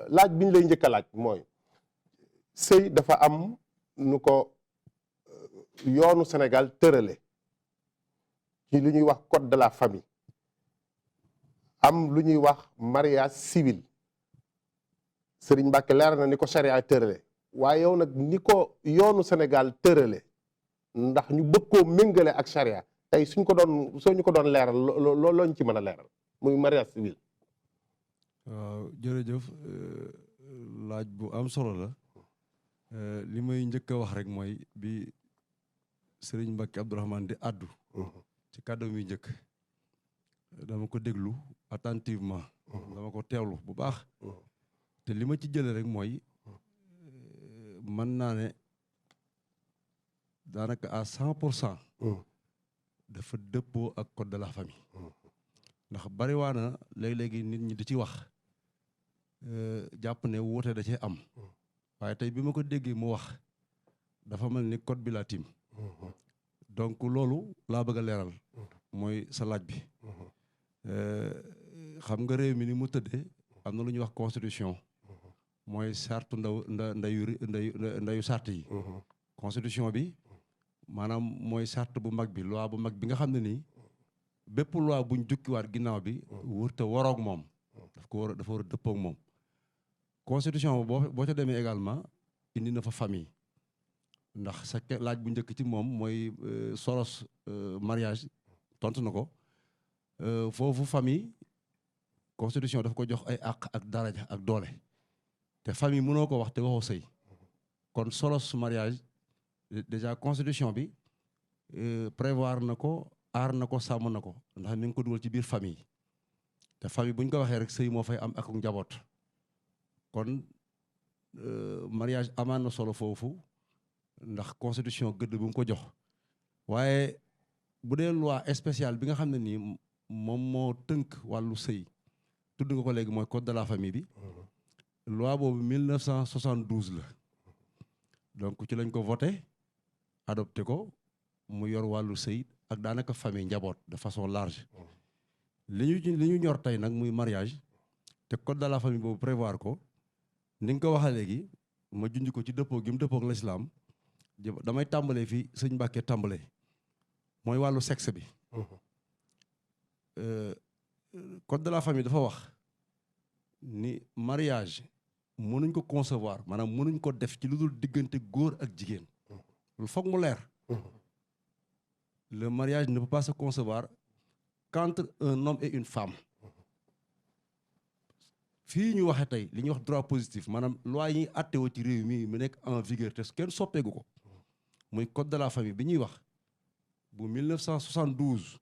laaj bi ñu lay njëkk a laaj mooy sëy dafa am nu ko yoonu Sénégal tërale ci lu ñuy wax code de la famille am lu ñuy wax mariage civil Serigne Mbacke leer na ni ko charia tërale waaye yow nag ni ko yoonu Sénégal tërale ndax ñu bëgg koo méngale ak charia tey soo ñu ko doon leeral looñ ci mën a leeral muy mariage civil. waaw jërëjëf laaj bu am solo la li may njëkk a wax rek mooy bi Serigne Mbacke Abdourahmane di addu ci kàddu mi njëkk dama ko déglu attentivement dama ko teewlu bu baax te li ma ci jële rek mooy mën naa ne daanaka à 100% dafa dëppoo ak code de la famille ndax bariwaana léeg-léegi nit ñi di ci wax jàpp ne wuute da cee am waaye tey bi ma ko déggee mu wax dafa mel ni code bi laa tiim donc loolu laa bëgg a leeral mooy sa laaj bi xam nga réew mi ni mu tëddee am na lu ñuy wax constitution mooy sartu ndayu sart yi constitution bi maanaam mooy sart bu mag bi loi bu mag bi nga xam ne nii bépp loi buñ jukkiwaat ginnaaw bi wërta waroog moom dafa war a dëppoog moom constitution boo ca demee également indi na fa famille ndax sa laaj bu njëkk ci moom mooy solos mariage tontu na ko foofu famille constitution dafa ko jox ay àq ak daraja ak doole te famille mënoo ko wax te waxoo sëy kon solos mariage déjà constitution bi prévoir na ko aar na ko sàmm na ko ndax mi ngi ko dugal ci biir famille te famille bu ñu ko waxee rek sëy moo fay am ak njaboot kon mariage amaan na solo foofu ndax constitution gëdd bu mu ko jox waaye bu dee loi spéciale bi nga xam ne nii moom moo tënk wàllu sëy tudd nga ko léegi mooy code de la famille bi loi boobu 1972 la donc ci lañ ko voté adopté ko mu yor wàllu sëy ak daanaka famille njaboot de façon large li ñu ñor tey nag muy mariage te code de la famille boobu prévoir ko ni nga ko waxee léegi ma junj ko ci dëppoo gi mu dëppoo ak l'islam damay tàmbalee fii sëñ Mbàkke tàmbalee mooy wàllu sexe bi code de la famille dafa wax ni mariage mënuñ ko concevoir maanaam mënuñ ko def ci lu dul diggante góor ak jigéen lu foog mu leer le mariage ne peut pas se concevoir qu'entre un homme et une femme fii ñu waxee tey li ñuy wax droit positif maanaam loi yi attewoo ci réew mi mu nekk en vigueur te kenn soppeegu ko muy code de la famille bi ñuy wax bu 1972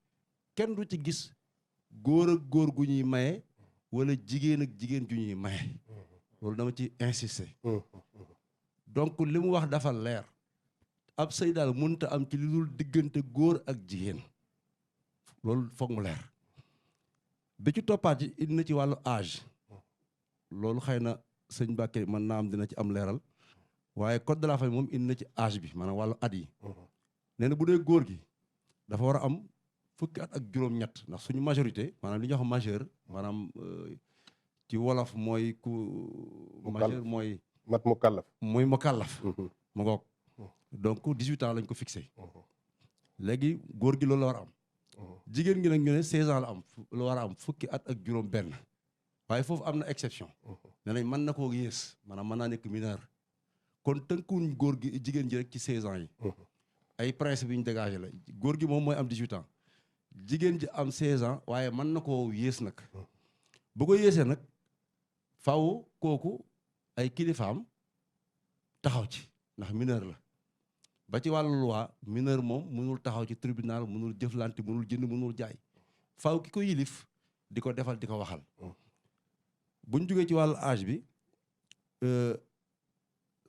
kenn du ci gis góor ak góor gu ñuy maye wala jigéen ak jigéen ju ñuy maye loolu dama ci insister donc li mu wax dafa leer ab sëy daal mënut a am ci li dul diggante góor ak jigéen loolu foog mu leer bi ci toppaat yi indi na ci wàllu âge loolu xëy na sëñ Mbàkke mën naa am dina ci am leeral waaye code de la famille moom indi na ci âge bi maanaam wàllu at yi nee na bu dee góor gi dafa war a am fukki at ak juróom-ñett ndax suñu majorité maanaam li ñuy wax majeur maanaam ci wolof mooy ku majeur mooy mat mu kàllaf mooy mu kàllaf mu ngoog donc 18 ans lañ ko fixé léegi góor gi loolu la war a am jigéen gi nag ñu ne 16 ans la war a am fukki at ak juróom benn waaye foofu am na exception ne nañ mën na koo yées maanaam mën naa nekk mineur kon tënkuwuñ góor gi jigéen ji rek ci 16 ans yi ay principe yi ñu dégagé la góor gi moom mooy am 18 ans jigéen ji am 16 ans waaye mën na koo yées nag bu ko yéesee nag faw kooku ay kilifaam taxaw ci ndax mineur la ba ci wàllu loi mineur moom mënul taxaw ci tribunal mënul jëflante mënul jënd mënul jaay faw ki ko yilif di ko defal di ko waxal buñ jógee ci wàllu âge bi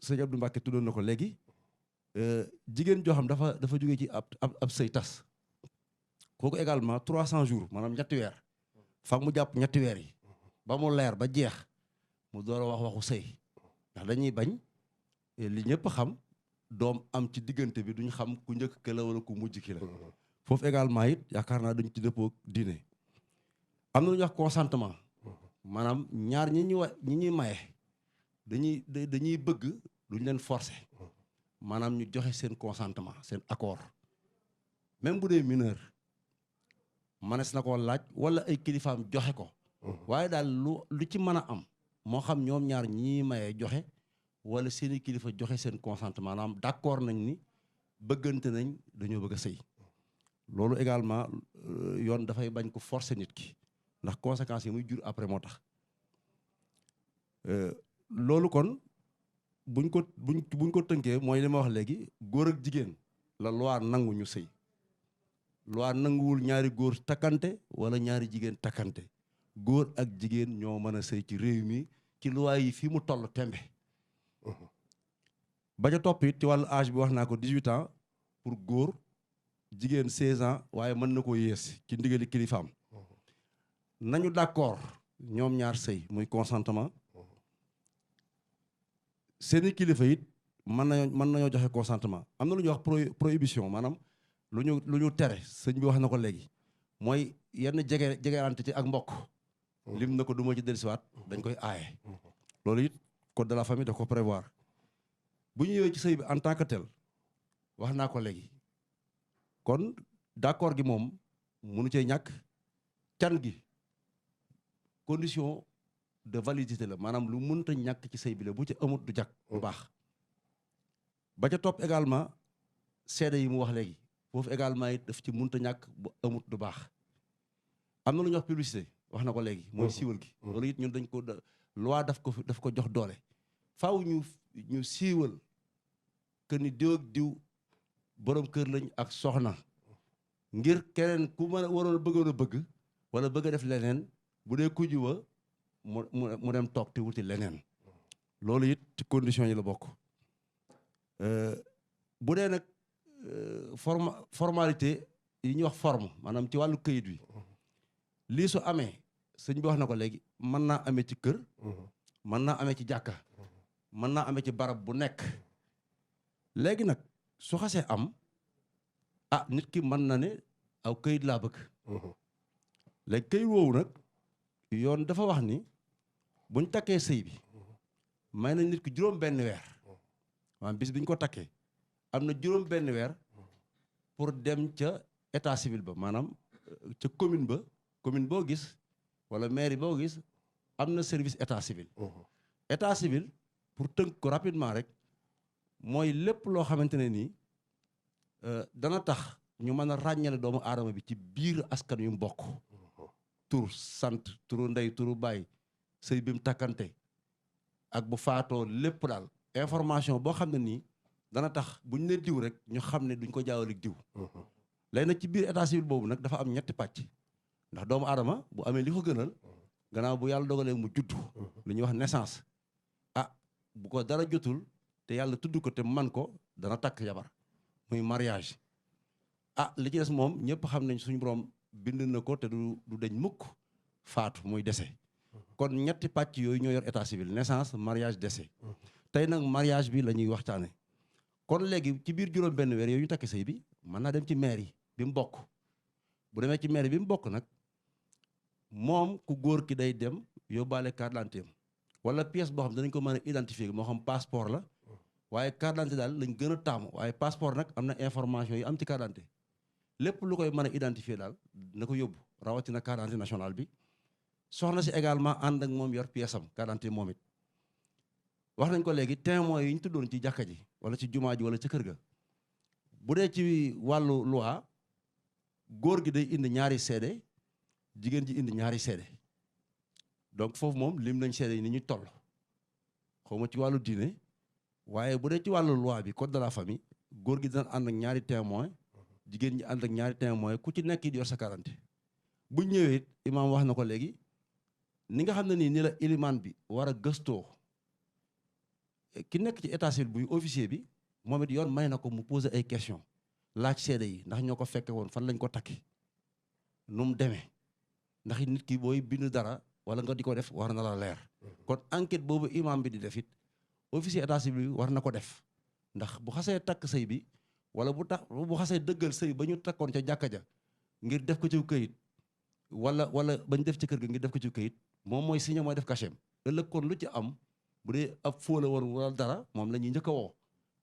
sëñ Abdou Mbacke tuddoon na ko léegi jigéen joo xam dafa jógee ci ab sëy tas kooku également 300 jours maanaam ñetti weer foog mu jàpp ñetti weer yi ba mu leer ba jeex mu door a wax waxu sëy ndax dañuy bañ li ñëpp xam doom am ci diggante bi duñ xam ku njëkk ki la wala ku mujj ki la foofu également it yaakaar naa dañ ci dëppoo diine am na lu ñuy wax consentement maanaam ñaar ñi ñuy maye dañuy bëgg duñ leen forcer maanaam ñu joxe seen consentement seen accord même bu dee mineur manes na koo laaj wala ay kilifaam joxe ko waaye daal lu ci mën a am moo xam ñoom ñaar ñii maye joxe wala seeni kilifa joxe seen consentement maanaam d'accord nañ ni bëggante nañ dañoo bëgg a sëy loolu également yoon dafay bañ ko forcer nit ki ndax conséquences yi muy jur après moo tax loolu kon buñ ko tënkee mooy li ma wax léegi góor ak jigéen la loi nangu ñu sëy loi nanguwul ñaari góor takkante wala ñaari jigéen takkante góor ak jigéen ñoo mën a sëy ci réew mi ci loi yi fii mu toll tembe ba ca topp it ci wàllu âge bi wax naa ko 18 ans pour góor jigéen 16 ans waaye mën na koo yées ci ndigali kilifaam nañu d'accord ñoom ñaar sëy muy consentement seeni kilifa it mën nañoo joxe consentement am na lu ñuy wax prohibition maanaam lu ñu tere sëñ bi wax na ko léegi mooy yenn jegeante ci ak mbokk lim na ko du ma ci dellusiwaat dañ koy aaye loolu it code de la famille da ko prévoir bu ñu ñëwee ci sëy bi en tant que tel wax naa ko léegi kon d'accord gi moom mënu cee ñàkk can gi condition de validité la maanaam lu mënta ñàkk ci sëy bi la bu ci amut du jàkk bu baax ba ca topp également seede yi mu wax léegi foofu également it daf ci mënta ñàkk bu amut du baax am na lu ñuy wax publicité wax na ko léegi mooy siiwal gi loolu it ñun dañ ko loi daf ko jox doole faaw ñu siiwal que ni diw ak diw borom kër lañ ak soxna ngir keneen ku mën a waroon bëggoon a bëgg wala bëgg a def leneen bu dee ku jiwa mu dem toog te wuti leneen loolu it ci condition yi la bokk bu dee nag formalité yi ñuy wax forme maanaam ci wàllu këyit wi lii su amee sëñ bi wax na ko léegi mën naa amee ci kër mën naa amee ci jàkka mën naa amee ci barab bu nekk léegi nag su xasee am nit ki mën na ne aw këyit laa bëgg léegi këyit woowu nag yoon dafa wax ni buñ takkee sëy bi may na nit ki juróom benn weer maanaam bis biñ ko takkee am na juróom benn weer pour dem ca état civil ba maanaam ca commune boo gis wala mairie boo gis am na service état civil état civil pour tënk ko rapidement rek mooy lépp loo xamante ne nii dana tax ñu mën a ràññale doomu aadama bi ci biir askan yu mbokk tur sant turu ndey turu baay sëy bi mu takkante ak bu faatoo lépp daal information boo xam ne nii dana tax buñ ne diw rek ñu xam ne duñ ko jaawale diw léegi nag ci biir état civil boobu nag dafa am ñetti pàcc ndax doomu aadama bu amee li ko gënal gannaaw bu yàlla dogalee mu juddu lu ñuy wax naissance bu ko dara jotul te yàlla tudd ko te man ko dana takk jabar muy mariage li ci des moom ñëpp xam nañ suñu borom bind na ko te du deñ mukk faatu muy décès kon ñetti pàcc yooyu ñoo yor état civil naissance mariage décès tey nag mariage bi la ñuy waxtaane kon léegi ci biir juróom benn weer yooyu ñu takk sëy bi mën naa dem ci mairie bi mu bokk bu demee ci mairie bi mu bokk nag moom ku góor ki day dem yóbbaale carte d'identité wala pièce boo xam danañ ko mën a identifier moo xam passeport la waaye carte d'identité daal lañ gën a taamu waaye passeport nag am na information yi am ci carte d'identité lépp lu koy mën a identifier daal na ko yóbbu rawatina carte d'identité nationale bi soxna si également ànd ak moom yor pièce am carte d'identité moom it wax nañ ko léegi témoins yi ñu tuddoon ci jàkka ji wala ci jumaa ji wala ci kër ga bu dee ci wàllu loi góor gi day indi ñaari seede jigéen ji indi ñaari seede donc foofu moom lim nañ seede yi ni ñu toll xawma ci wàllu diine waaye bu dee ci wàllu loi bi code de la famille góor gi dina ànd ak ñaari témoin jigéen ñi ànd ak ñaari témoin ku ci nekk di yor sa quarante bu ñëwee it imaam wax na ko léegi ni nga xam ne nii ni la ilimaan bi war a gëstoo ki nekk ci état civil buy officier bi moom it yoon may na ko mu poser ay question laaj seede yi ndax ñoo ko fekke woon fan lañ ko takki nu mu demee ndax nit ki booy bind dara wala nga di ko def war na la leer kon enquête boobu imam bi di def it officier état civil bi war na ko def ndax bu xasee takk sëy bi wala bu xasee dëggal sëy ba ñu takkoon ca jàkka ja ngir def ko ci këyit wala bañ def ci kër ga ngir def ko ci këyit moom mooy signé mooy def cachet ëllëg kon lu ci am bu dee ab fóo la woon wala dara moom la ñuy njëkk a woo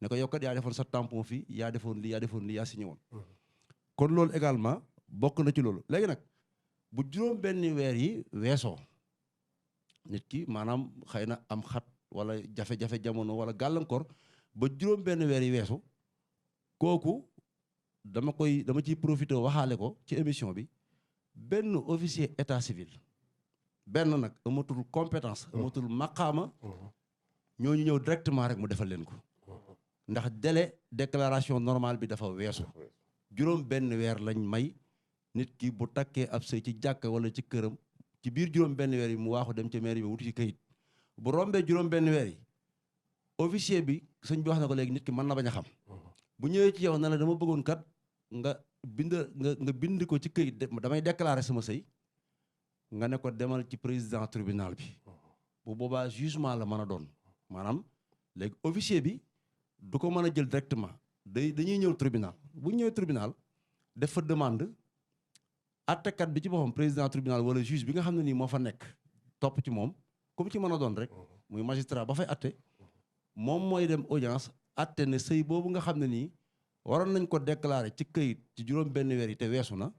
ne ko yow kat yaa defoon sa tampon fii yaa defoon lii yaa signé woon kon loolu également bokk na ci loolu léegi nag bu juróom benn weer yi weesoo nit ki maanaam xëy na am xat wala jafe-jafe jamono wala gàllankoor ba juróom benn weer yi weesu kooku dama ciy profité waxaale ko ci émission bi benn officier état civil benn nag amatul compétence amatul maqaama ñooñu ñëw directement rek mu defal leen ko ndax délai déclaration normale bi dafa weesu juróom benn weer lañ may nit ki bu takkee ab sëy ci jàkka wala ci këram ci biir juróom benn weer yi mu waaxu dem ca mairie bi wuti ci këyit bu rombee juróom benn weer yi officier bi sëñ bi wax na ko léegi nit ki mën na bañ a xam bu ñëwee ci yow na la dama bëggoon kat nga bind ko ci këyit damay déclarer sama sëy nga ne ko demal ci président tribunal bi bu boobaa jugement la mën a doon maanaam léegi officier bi du ko mën a jël directement dañuy ñëw tribunal bu ñëwee tribunal def fa demande attekat bi ci boppam président tribunal wala juge bi nga xam ne nii moo fa nekk topp ci moom comme ci mën a doon rek muy magistrat ba fay atte moom mooy dem audience atte ne sëy boobu nga xam ne nii waroon nañ ko déclarer ci këyit ci juróom benn weer yi te weesu na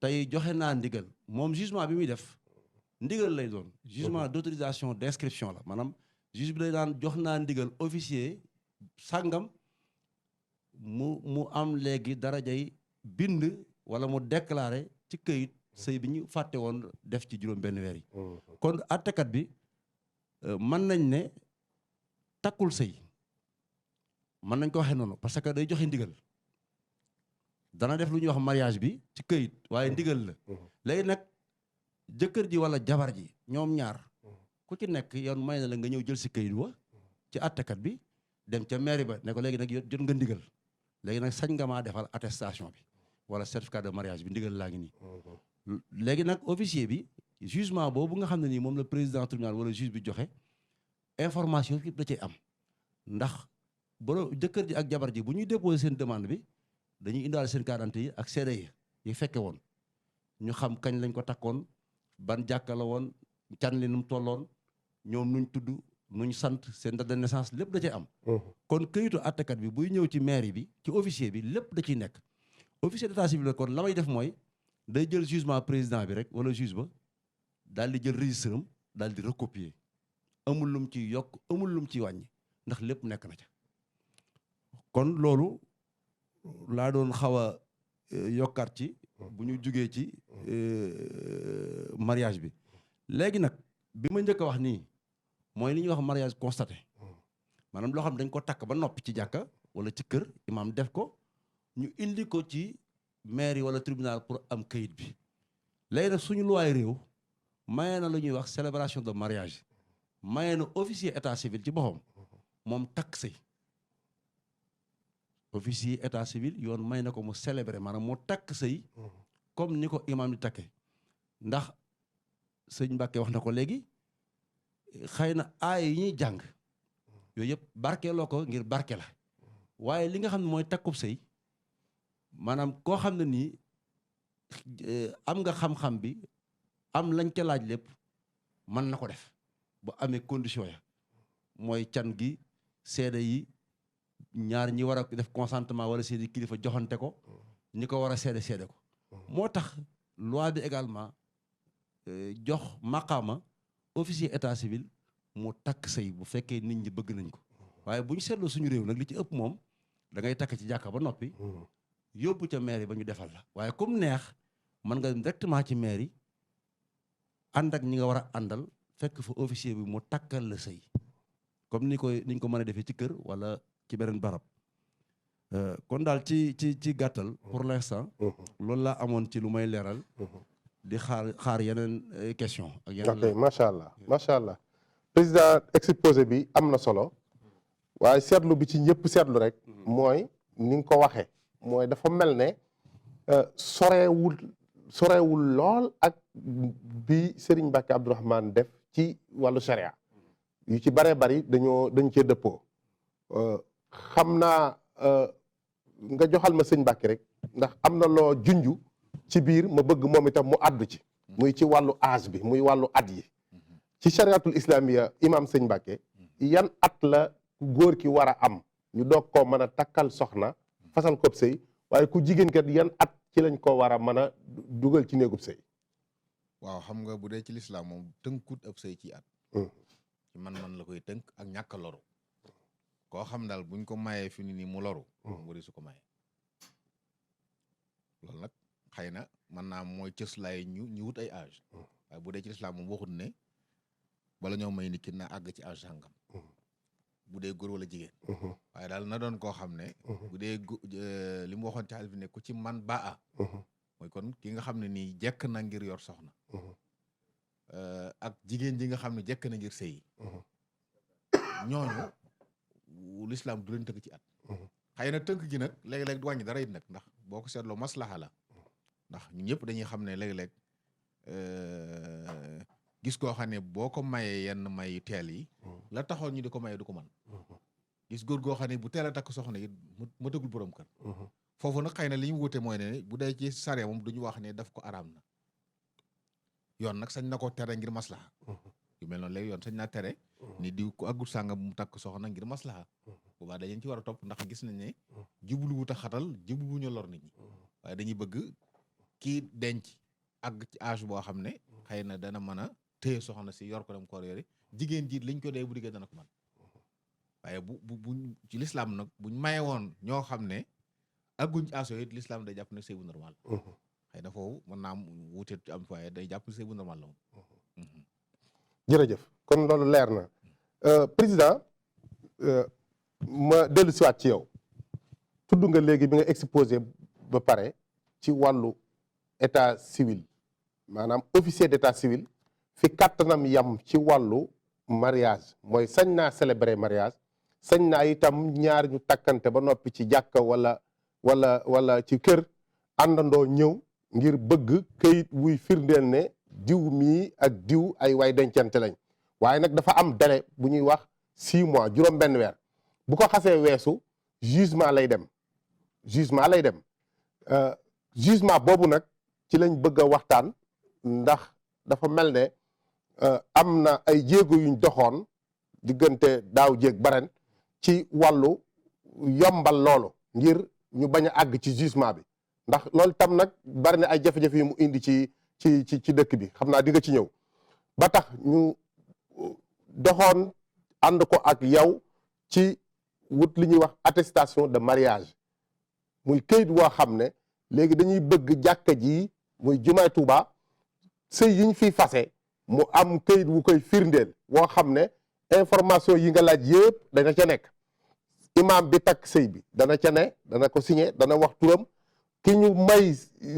tey joxe naa ndigal moom jugement bi muy def ndigal lay doon jugement d'autorisation d'inscription la maanaam juge bi lay daan jox naa ndigal officier sàngam mu am léegi darajay bind wala mu déclarer ci këyit sëy bi ñu fàtte woon def ci juróom benn weer yi kon attekat bi mën nañ ne takkul sëy mën nañ ko waxee noonu parce que day joxe ndigal dana def lu ñuy wax mariage bi ci këyit waaye ndigal la léegi nag jëkkër ji wala jabar ji ñoom ñaar ku ci nekk yoon may na la nga ñëw jël si këyit wa ci attekat bi dem ca mairie ba ne ko léegi nag jot nga ndigal léegi nag sañ nga maa defal attestation bi wala certificat de mariage bi ndigal laa ngi nii. léegi nag officier bi jugement boobu nga xam ne nii moom la président tribunal wala juge bi joxe information yëpp da cay am ndax boro jëkkër ji ak jabar ji bu ñuy déposé seen demande bi dañuy indaale seen carte d'identité yi ak seede yi fekke woon ñu xam kañ lañ ko takkoon ban jàkka la woon can li nu mu tolloon ñoom nuñ tudd nuñ sant seen date de naissance lépp da cay am. kon këyitu àttekat bi buy ñëw ci mairie bi ci officier bi lépp da ciy nekk. officier d'état civil kon la may def mooy day jël jugement président bi rek wala juge ba daal di jël registre am daal di recopier amul lum ciy yokk amul lum ciy wàññi ndax lépp nekk na ca. kon loolu laa doon xaw a yokkaat ci bu ñu jugee ci mariage bi. léegi nag bi ma njëkk a wax nii mooy li ñuy wax mariage constaté maanaam loo xam dañ ko takk ba noppi ci jàkka wala ci kër imaam def ko ñu indi ko ci mairie wala tribunal pour am kayit bi. léegi nag suñu luwaay réew maye na lu ñuy wax célébration de mariage maye na officier état civil ci boppam moom takk sëy officier état civil yoon may na ko mu célébrer maanaam mu takk sëy comme ni ko imaam di takke ndax sëñ Mbàkke wax na ko léegi xëy na aay yi ñuy jàng yooyu yëpp barkeeloo ko ngir barke la waaye li nga xam ne mooy takkub sëy maanaam koo xam ne nii am nga xam-xam bi am lañ ca laaj lépp mën na ko def bu amee condition ya mooy can gi seede yi ñaar ñi war a def consentement wala seeni kilifa joxante ko ñi ko war a seede ko moo tax loi bi également jox maqaama officier état civil mu takk sëy bu fekkee nit ñi bëgg nañ ko waaye bu ñu seetloo suñu réew nag li ci ëpp moom da ngay takk ci jàkka ba noppi yóbbu ca mairie ba ñu defal la waaye comme neex mën nga directement ci mairie ànd ak ñi nga war a àndal fekk fa officier bi mu takkal la sëy comme niñ ko mën a defee ci kër wala ci beneen barab. kon daal ci gàttal pour l'instant loolu laa amoon ci lu may leeral di xaar yeneen question ak yeneen ok macha allah président exposé bi am na solo waaye seetlu bi ci ñëpp seetlu rek mooy ni nga ko waxee mooy dafa mel ne sorewul lool ak bi Serigne Mbacke Abdourahmane def ci wàllu sharia yu ci baree bari dañ cee dëppoo xam naa nga joxal ma sëñ Mbacke rek ndax am na loo junju ci biir ma bëgg moom itam mu àddu ci muy ci wàllu âge bi muy wàllu at yi ci chariatul islamiya imam sëñ Mbacke yan at la ku góor ki war a am ñu doog koo mën a takkal soxna fasal kob sëy waaye ku jigéen kat yan at ci lañ ko war a mën a dugal ci néegub sëy. waaw xam nga bu dee ci lislaam moom tënkut ab sëy ci at ci man la koy tënk ak ñàkk a loru koo xam daal buñ ko mayee fi ni nii mu loru wari su ko mayee loolu nag xëy na mën naa mooy cëslaay ñu wut ay âge waaye bu dee ci lislaam moom waxut ne bala ñoo may nit ki na àgg ci âge sàngam bu dee góor wala jigéen waaye daal na doon koo xam ne bu dee li mu waxoon ci xaalis bi ne ku ci man baa mooy kon ki nga xam ne nii jekk na ngir yor soxna ak jigéen ji nga xam ne jekk na ngir sëy ñooñu l'islam du leen tënk ci at xëy na tënk gi nag léeg-léeg du wàññi dara it nag ndax boo ko seetloo maslaha la ndax ñun ñëpp dañuy xam ne léeg-léeg gis koo xam ne boo ko mayee yenn may teel yi la taxoon ñu di ko mayee du ko man gis góor goo xam ne bu teel a takk soxna it ma tëggul borom kër foofu nag xëy na li ñu wute mooy ne bu dee ci sare moom duñu wax ne daf ko araam na yoon nag sañ na ko tere ngir maslaha yu mel noonu léegi yoon sañ naa tere ni di ko aggut sànga mu takk soxna ngir maslaha boobaa dañu ci war a topp ndax gis nañ ne jubluwut a xatal jubluwuñu lor nit ñi waaye dañuy bëgg kii denc àgg ci âge boo xam ne xëy na dana mën a téye soxna si yor ko dem koor yore jigéen jiit liñ ko dee bu diggee dana ko man waaye bu ci l'islam nag buñ maye woon ñoo xam ne agguñ ci âge it l'islam day jàpp ne sëy bu normal xëy na foofu mën naa am wuute am waaye day jàpp ne sëy bu normal la moom jërëjëf kon loolu leer na président ma dellu siwaat ci yow tudd nga léegi bi nga exposé ba pare ci wàllu état civil maanaam officier d'état civil fi kàttanam yam ci wàllu mariage mooy sañ naa célébrer mariage sañ naa itam ñaar ñu takkante ba noppi ci jàkka wala ci kër àndandoo ñëw ngir bëgg këyit wuy firndeel ne diw mii ak diw ay way dencante lañ waaye nag dafa am délai bu ñuy wax 6 mois juróom benn weer bu ko xasee weesu jugement lay dem jugement boobu nag ci lañ bëgg a waxtaan ndax dafa mel ne am na ay jéego yuñ doxoon diggante daaw jéeg baren ci wàllu yombal loolu ngir ñu bañ a àgg ci jugement bi ndax loolu tam nag bari na ay jafe-jafe yu mu indi ci dëkk bi xam naa di nga ci ñëw ba tax ñu doxoon ànd ko ak yow ci wut li ñuy wax attestation de mariage muy këyit woo xam ne léegi dañuy bëgg jàkka ji muy jumaay Tuuba sëy yiñ fiy fase mu am këyit wu koy firndeel woo xam ne information yi nga laaj yëpp dana ca nekk imam bi takk sëy bi dana ca ne dana ko signé dana wax turam ki ñu may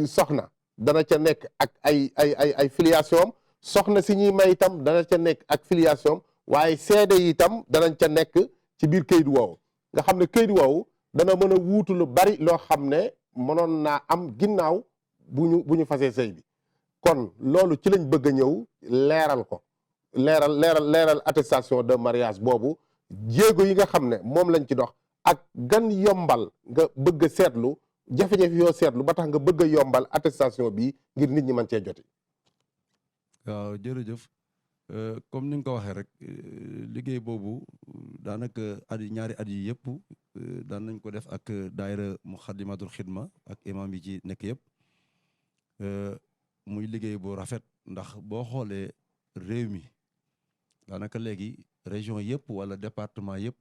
soxna dana ca nekk ak ay filiation soxna si ñuy may itam dana ca nekk ak filiation waaye seede yi itam danañ ca nekk ci biir këyit woowu nga xam ne këyit woowu dana mën a wuutu lu bari loo xam ne mënoon naa am ginnaaw bu ñu fasee sëy bi kon loolu ci lañ bëgg a ñëw leeral ko leeral attestation de mariage boobu jéego yi nga xam ne moom lañ ci dox ak gan yombal nga bëgg a seetlu jafe-jafe yoo seetlu ba tax nga bëgg a yombal attestation bi ngir nit ñi mën cee joti. waaw jërëjëf comme ni nga ko waxee rek liggéey boobu daanaka ñaari at yi yëpp daan nañ ko def ak daayira Muxaddamatul Xidma ak imam yi ci nekk yëpp muy liggéey bu rafet ndax boo xoolee réew mi daanaka léegi région yëpp wala département yëpp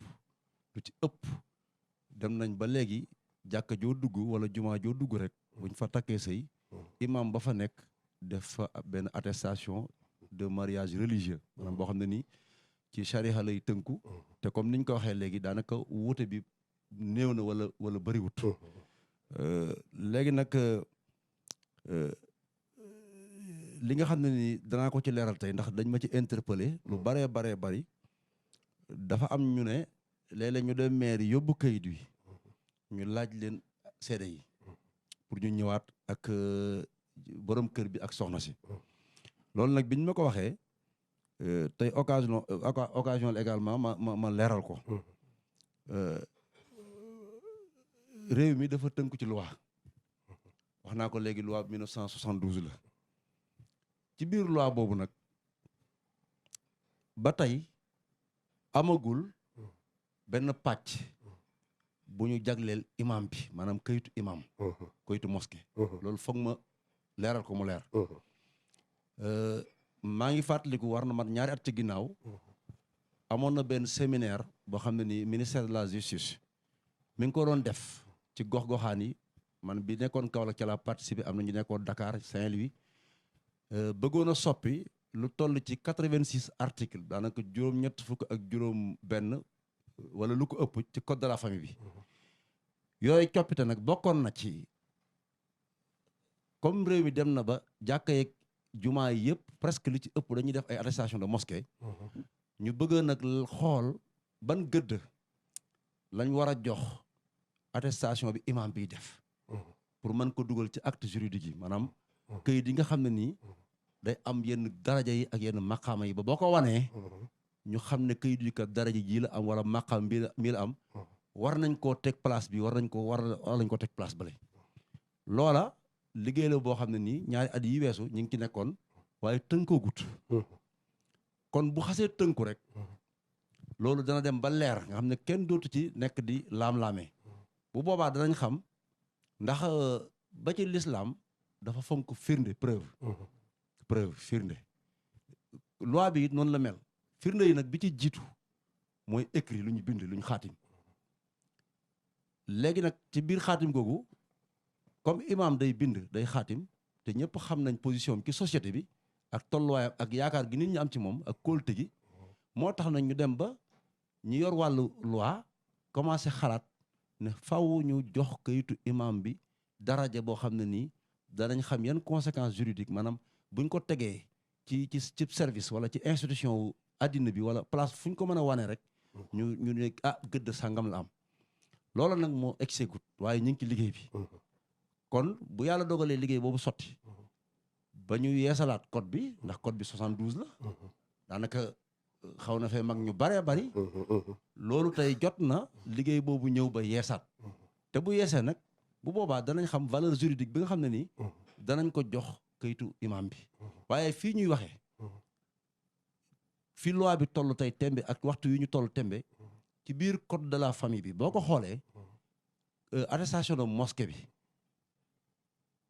lu ci ëpp dem nañ ba léegi jàkka joo dugg wala jumaa joo dugg rek buñ fa takkee sëy imam ba fa nekk def fa benn attestation de mariage religieux maanaam boo xam ne nii ci charia lay tënku te comme niñ ko waxee léegi daanaka wuute bi néew na wala bëriwut léegi nag li nga xam ne ni danaa ko ci leeral tey ndax dañ ma ci interpellé lu baree bari dafa am ñu ne léeg-léeg ñu dem maire yóbbu kayit wi ñu laaj leen seede yi pour ñu ñëwaat ak borom kër bi ak soxna si loolu nag biñ ma ko waxee tey occasion la également ma leeral ko réew mi dafa tënku ci loi wax naa ko léegi loi 1972 la ci biir loi boobu nag ba tey amagul benn pàcc bu ñu jagleel imam bi maanaam kayitu imam kayitu mosquée loolu foog ma leeral ko mu leer maa ngi fàttaliku war na mat ñaari at ci ginnaaw amoon na benn séminaire boo xam ne ni ministère de la justice mi ngi ko doon def ci gox-goxaan yi man bi nekkoon Kaolack ca la participer am na ñu nekkoon Dakar Saint-Louis bëggoon a soppi lu toll ci 86 articles daanaka juróom-ñett fukk ak juróom benn wala lu ko ëpp ci code de la famille bi yooyu coppite nag bokkoon na ci comme réew mi dem na ba jàkka yeeg jumaa yi yëpp presque li ci ëpp dañuy def ay attestation de mosquée ñu bëgg nag xool ban gëdd lañ war a jox attestation bi imam biy def pour mën ko dugal ci acte juridique yi maanaam këyit yi nga xam ne nii day am yenn daraja yi ak yenn maqaama yi ba boo ko wanee ñu xam ne këyit yi kat daraja ji la am wala maqaam bii la am war nañ koo teg place bi war nañ ko teg place bale loola liggéey la boo xam ne nii ñaari at yi weesu ñu ngi ci nekkoon waaye tënkoo gut kon bu xasee tënku rek loolu dana dem ba leer nga xam ne kenn dootu ci nekk di laam-laamee bu boobaa danañ xam ndax ba ci lislaam dafa fonk firnde preuve firnde loi bi it noonu la mel firnde yi nag bi ci jiitu mooy écrit lu ñu bind lu ñu xaatim léegi nag ci biir xaatim googu comme imam day bind day xaatim te ñëpp xam nañ position am ci société bi ak tolluwaayam ak yaakaar gi nit ñi am ci moom ak kóolute gi moo tax na ñu dem ba ñu yor wàllu loi commencé xalaat ne faw ñu jox kayitu imam bi daraja boo xam ne nii danañ xam yan conséquences juridiques maanaam buñ ko tegee ci service wala ci institution wu addina bi wala place fu ñu ko mën a wane rek ñu ne gëdd sàngam la am loolu nag moo egsegut waaye ñu ngi ci liggéey bi kon bu yàlla dogalee liggéey boobu sotti ba ñu yeesalaat code bi ndax code bi 72 la daanaka xaw na fee mag ñu baree bari loolu tey jot na liggéey boobu ñëw ba yeesaat te bu yeesee nag bu boobaa danañ xam valeur juridique bi nga xam ne nii danañ ko jox kayitu imam bi waaye fii ñuy waxee fi loi bi toll tey tembe ak waxtu yu ñu toll tembe ci biir code de la famille bi boo ko xoolee attestation de mosquée bi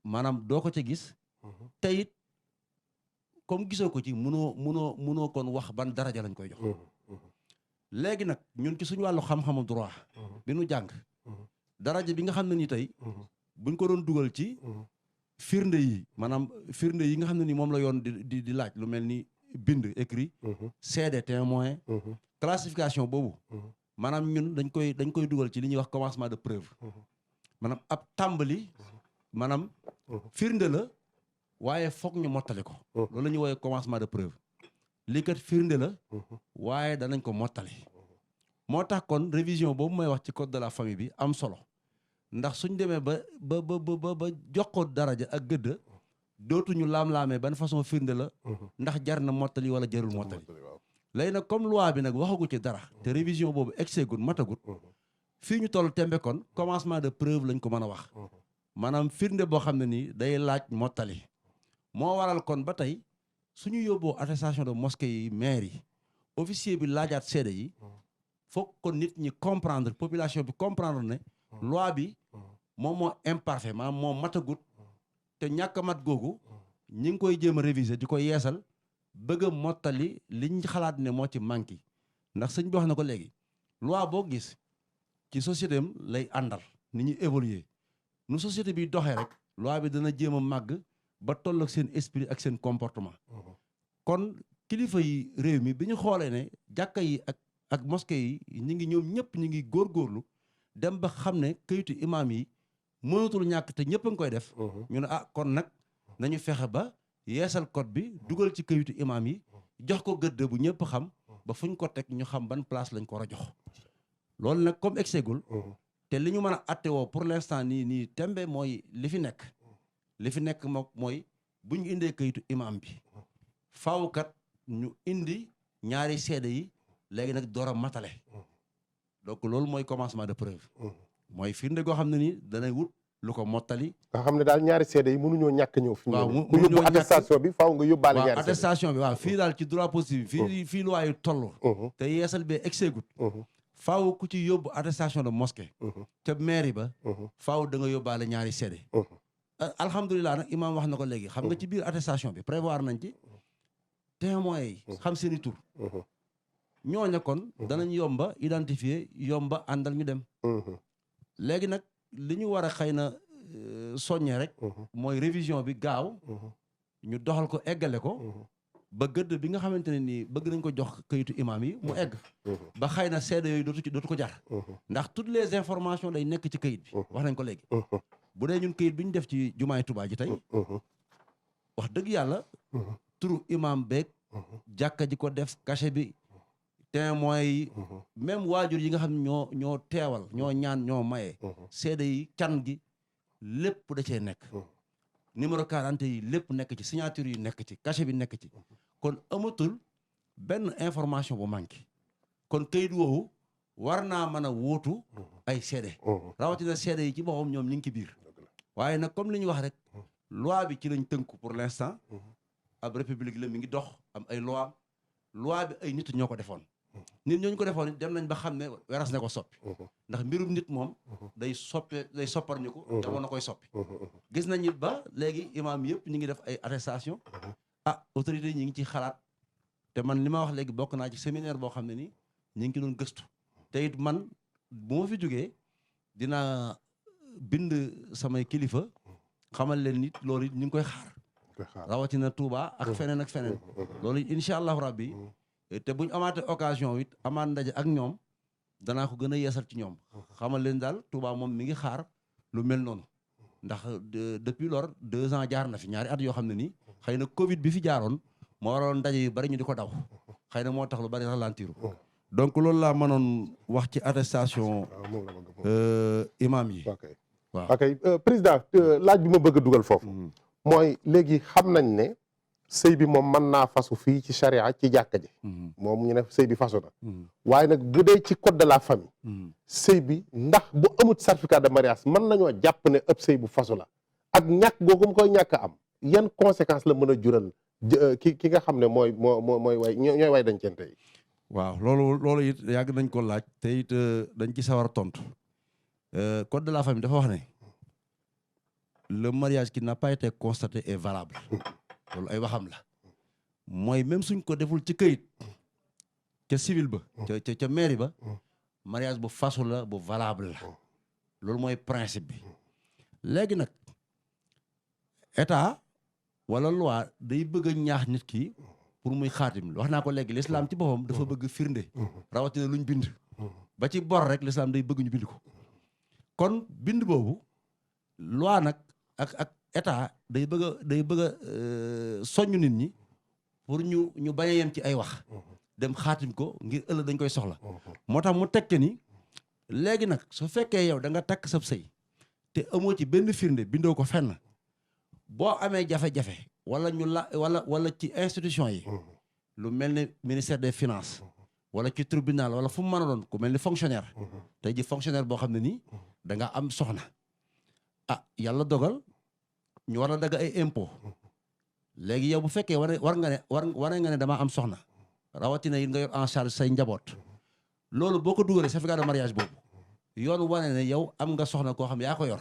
maanaam doo ko ca gis te it comme gisoo ko ci munoo kon wax ban daraja lañ koy jox léegi nag ñun ci suñu wàllu xam-xamu droit bi nu jàng daraja bi nga xam ne ni tey buñ ko doon dugal ci firnde yi maanaam firnde yi nga xam ne ni moom la yoon di laaj lu mel ni bind écrit seede témoin classification boobu maanaam ñun dañ koy dugal ci li ñuy wax commencement de preuve maanaam ab tàmbali maanaam firnde la waaye foog ñu mottali ko loolu la ñuy woowee commencement de preuve lii kat firnde la waaye danañ ko mottali moo tax kon révision boobu may wax ci code de la famille bi am solo ndax suñ demee ba jox ko daraja ak gëdd dootuñu laam-laamee ban façon firnde la ndax jar na mottali wala jarul mottali léegi nag comme loi bi nag waxagu ci dara te révision boobu egseegut matagut fii ñu toll tembe kon commencement de preuve lañ ko mën a wax maanaam firnde boo xam ne nii day laaj mottali moo waral kon ba tey suñu yóbboo attestation de mosquée yi maire yi officier bi laajaat seede yi foog kon nit ñi comprendre population bi comprendre ne loi bi moom moo imparfait maanaam moo matagut te ñàkk a mat googu ñi ngi koy jéem a réviser di ko yeesal bëgg a mottali liñ xalaat ne moo ci manqué ndax sëñ bi wax na ko léegi loi boo gis ci société am lay àndal ni ñuy évoluer nu société bi doxee rek loi bi dana jéem a màgg ba toll ak seen esprit ak seen comportement kon kilifa yi réew mi bi ñu xoolee ne jàkka yi ak mosquée yi ñi ngi ñoom ñëpp ñi ngi góorgóorlu dem ba xam ne kayitu imaam yi mënatul ñàkk te ñëpp a ngi koy def ñu ne kon nag nañu fexe ba yeesal code bi dugal ci kayitu imaam yi jox ko gëdd bu ñëpp xam ba fuñ ko teg ñu xam ban place lañ ko war a jox loolu nag comme exegul te li ñu mën a attewoo pour l'instant nii tembe mooy li fi nekk mooy bu ñu indee kayitu imaam bi faawkat ñu indi ñaari seede yi léegi nag door a matale donc loolu mooy commencement de preuve mooy firnde goo xam ne ni danay wut lu ko mottali nga xam ne daal ñaari seede yi mënuñoo ñàkk ñëw fi waaw ku yóbbu attestation bi faaw nga yóbbaale ñaari seede attestation bi waaw fii daal ci droit positif fii lu waayu toll te yeesal bee exegut faaw ku ci yóbbu attestation de mosquée te mairie ba faaw da nga yóbbaale ñaari seede alhamdulilah nag imaam wax na ko léegi xam nga ci biir attestation bi prévoir nañ ci témoins yi xam seen i tur ñooña kon danañ yomba identifier yomba àndal ñu dem léegi nag li ñu war a xëy na soññee rek mooy révision bi gaaw ñu doxal ko eggale ko ba gëdd bi nga xamante ne nii bëgg nañ ko jox kayitu imaam yi mu egg ba xëy na seede yooyu dootu ko jar ndax toutes les informations day nekk ci kayit bi wax nañ ko léegi bu dee ñun kayit bi ñu def ci jumaay Tuubaa ji tey wax dëgg yàlla turu imaam beeg jàkka ji ko def cachet bi témoins yi même waajur yi nga xam ne ñoo teewal ñoo ñaan ñoo maye seede yi can gi lépp da cee nekk numéro 40 yi lépp nekk ci signature yi nekk ci cachet bi nekk ci kon amatul benn information bu manqué kon kayit woowu war naa mën a wóotu ay seede rawatina seede yi ci boppam ñoom ñu ngi ci biir waaye nag comme li ñu wax rek loi bi ci lañ tënku pour l'instant ab république la mi ngi dox am ay loi bi ay nit ñoo ko defoon nit ñooñu ko defoon dem nañ ba xam ne weras na ko soppi ndax mbirum nit moom day soppar ñu ko jamono koy soppi gis nañ it ba léegi imaam yëpp ñu ngi def ay attestation autorités yi ñu ngi ci xalaat te man li ma wax léegi bokk naa ci séminaire boo xam ne ni ñu ngi ci doon gëstu te it man bu ma fi jógee dinaa bind samay kilifa xamal leen nit loolu it ñu ngi koy xaar rawatina Touba ak feneen ak feneen loolu incha allahu rabbi te buñ amaate occasion it amaat ndaje ak ñoom danaa ko gën a yeesal ci ñoom xamal leen daal Touba moom mi ngi xaar lu mel noonu ndax depuis lors 2 ans jaar na fi ñaari at yoo xam ne nii xëy na Covid bi fi jaaroon moo waroon ndaje yu bari ñu di ko daw xëy na moo tax lu bari ralentir donc loolu laa mënoon wax ci attestation imam yi waaw ok président laaj bi ma bëgg a dugal foofu mooy léegi xam nañ ne sëy bi moom mën naa fasu fii ci charia ci jàkka ji moom ñu ne sëy bi fasu na waaye nag bu dee ci code de la famille sëy bi ndax bu amut certificat de mariage mën nañoo jàpp ne ëpp sëy bu fasu la ak ñàkk googu mu koy ñàkk am yan conséquence la mën a jural ki nga xam ne mooy way ñooy way dencante yi. waaw loolu it yàgg nañ ko laaj te it dañ ci sawar a tontu code de la famille dafa wax ne le mariage qui n'a pas été constaté est valable loolu ay waxam la mooy même suñ ko deful ci këyit ca civil ba ca mairie ba mariage bu fasu la bu valable la loolu mooy principe bi léegi nag état wala loi day bëgg a ñaax nit ki pour muy xaatim wax naa ko léegi l'islam ci boppam dafa bëgg firnde rawatina luñ bind ba ci bor rek l'islam day bëgg ñu bind ko kon bind boobu loi nag ak état day bëgg a soññ nit ñi pour ñu bañ a yem ci ay wax dem xaatim ko ngir ëllëg dañ koy soxla moo tax mu tekk ni léegi nag su fekkee yow da nga takk sab sëy te amoo ci benn firnde bindoo ko fenn boo amee jafe-jafe wala wala ci institution yi lu mel ni ministère des finances wala ci tribunal wala fu mu mën a doon ku mel ni fonctionnaire tey ji fonctionnaire boo xam ne nii da nga am soxna yàlla dogal ñu war a dagg ay impôt léegi yow bu fekkee war nga ne damaa am soxna rawatina yi nga yor en charge say njaboot loolu boo ko dugalee certificat de mariage boobu yoon wane ne yow am nga soxna koo xam ne yaa ko yor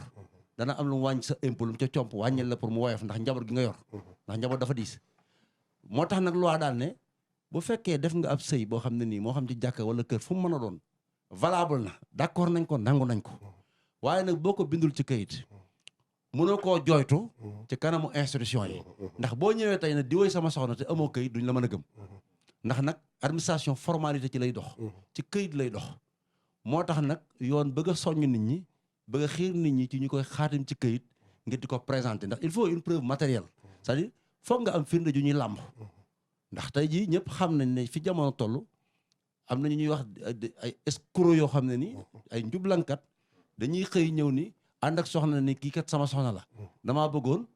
dana am lu mu wàññi sa impôt lu mu ca comp wàññil la pour mu woyof ndax njaboot gi nga yor ndax njaboot dafa diis moo tax nag loi daal ne bu fekkee def nga ab sëy boo xam ne nii moo xam ci jàkka wala kër fu mu mën a doon valable na d'accord nañ ko nangu nañ ko waaye nag boo ko bindul ci kayit mënoo koo jooytu ci kanamu institution yi ndax boo ñëwee tey ne di woy sama soxna te amoo kayit duñ la mën a gëm ndax nag administration formalité ci lay dox ci kayit lay dox moo tax nag yoon bëgg a soññ nit ñi bëgg a xiir nit ñi ci ñu koy xaatim ci kayit ngir di ko présenter ndax il faut une preuve matérielle c'est-à-dire foog nga am firnde ju ñuy làmb ndax tey jii ñëpp xam nañ ne fi jamono toll am na ñu ñuy wax ay escroc yoo xam ne ni ay njublankat dañuy xëy ñëw ni ànd ak soxna ni kii kat sama soxna la damaa bëggoon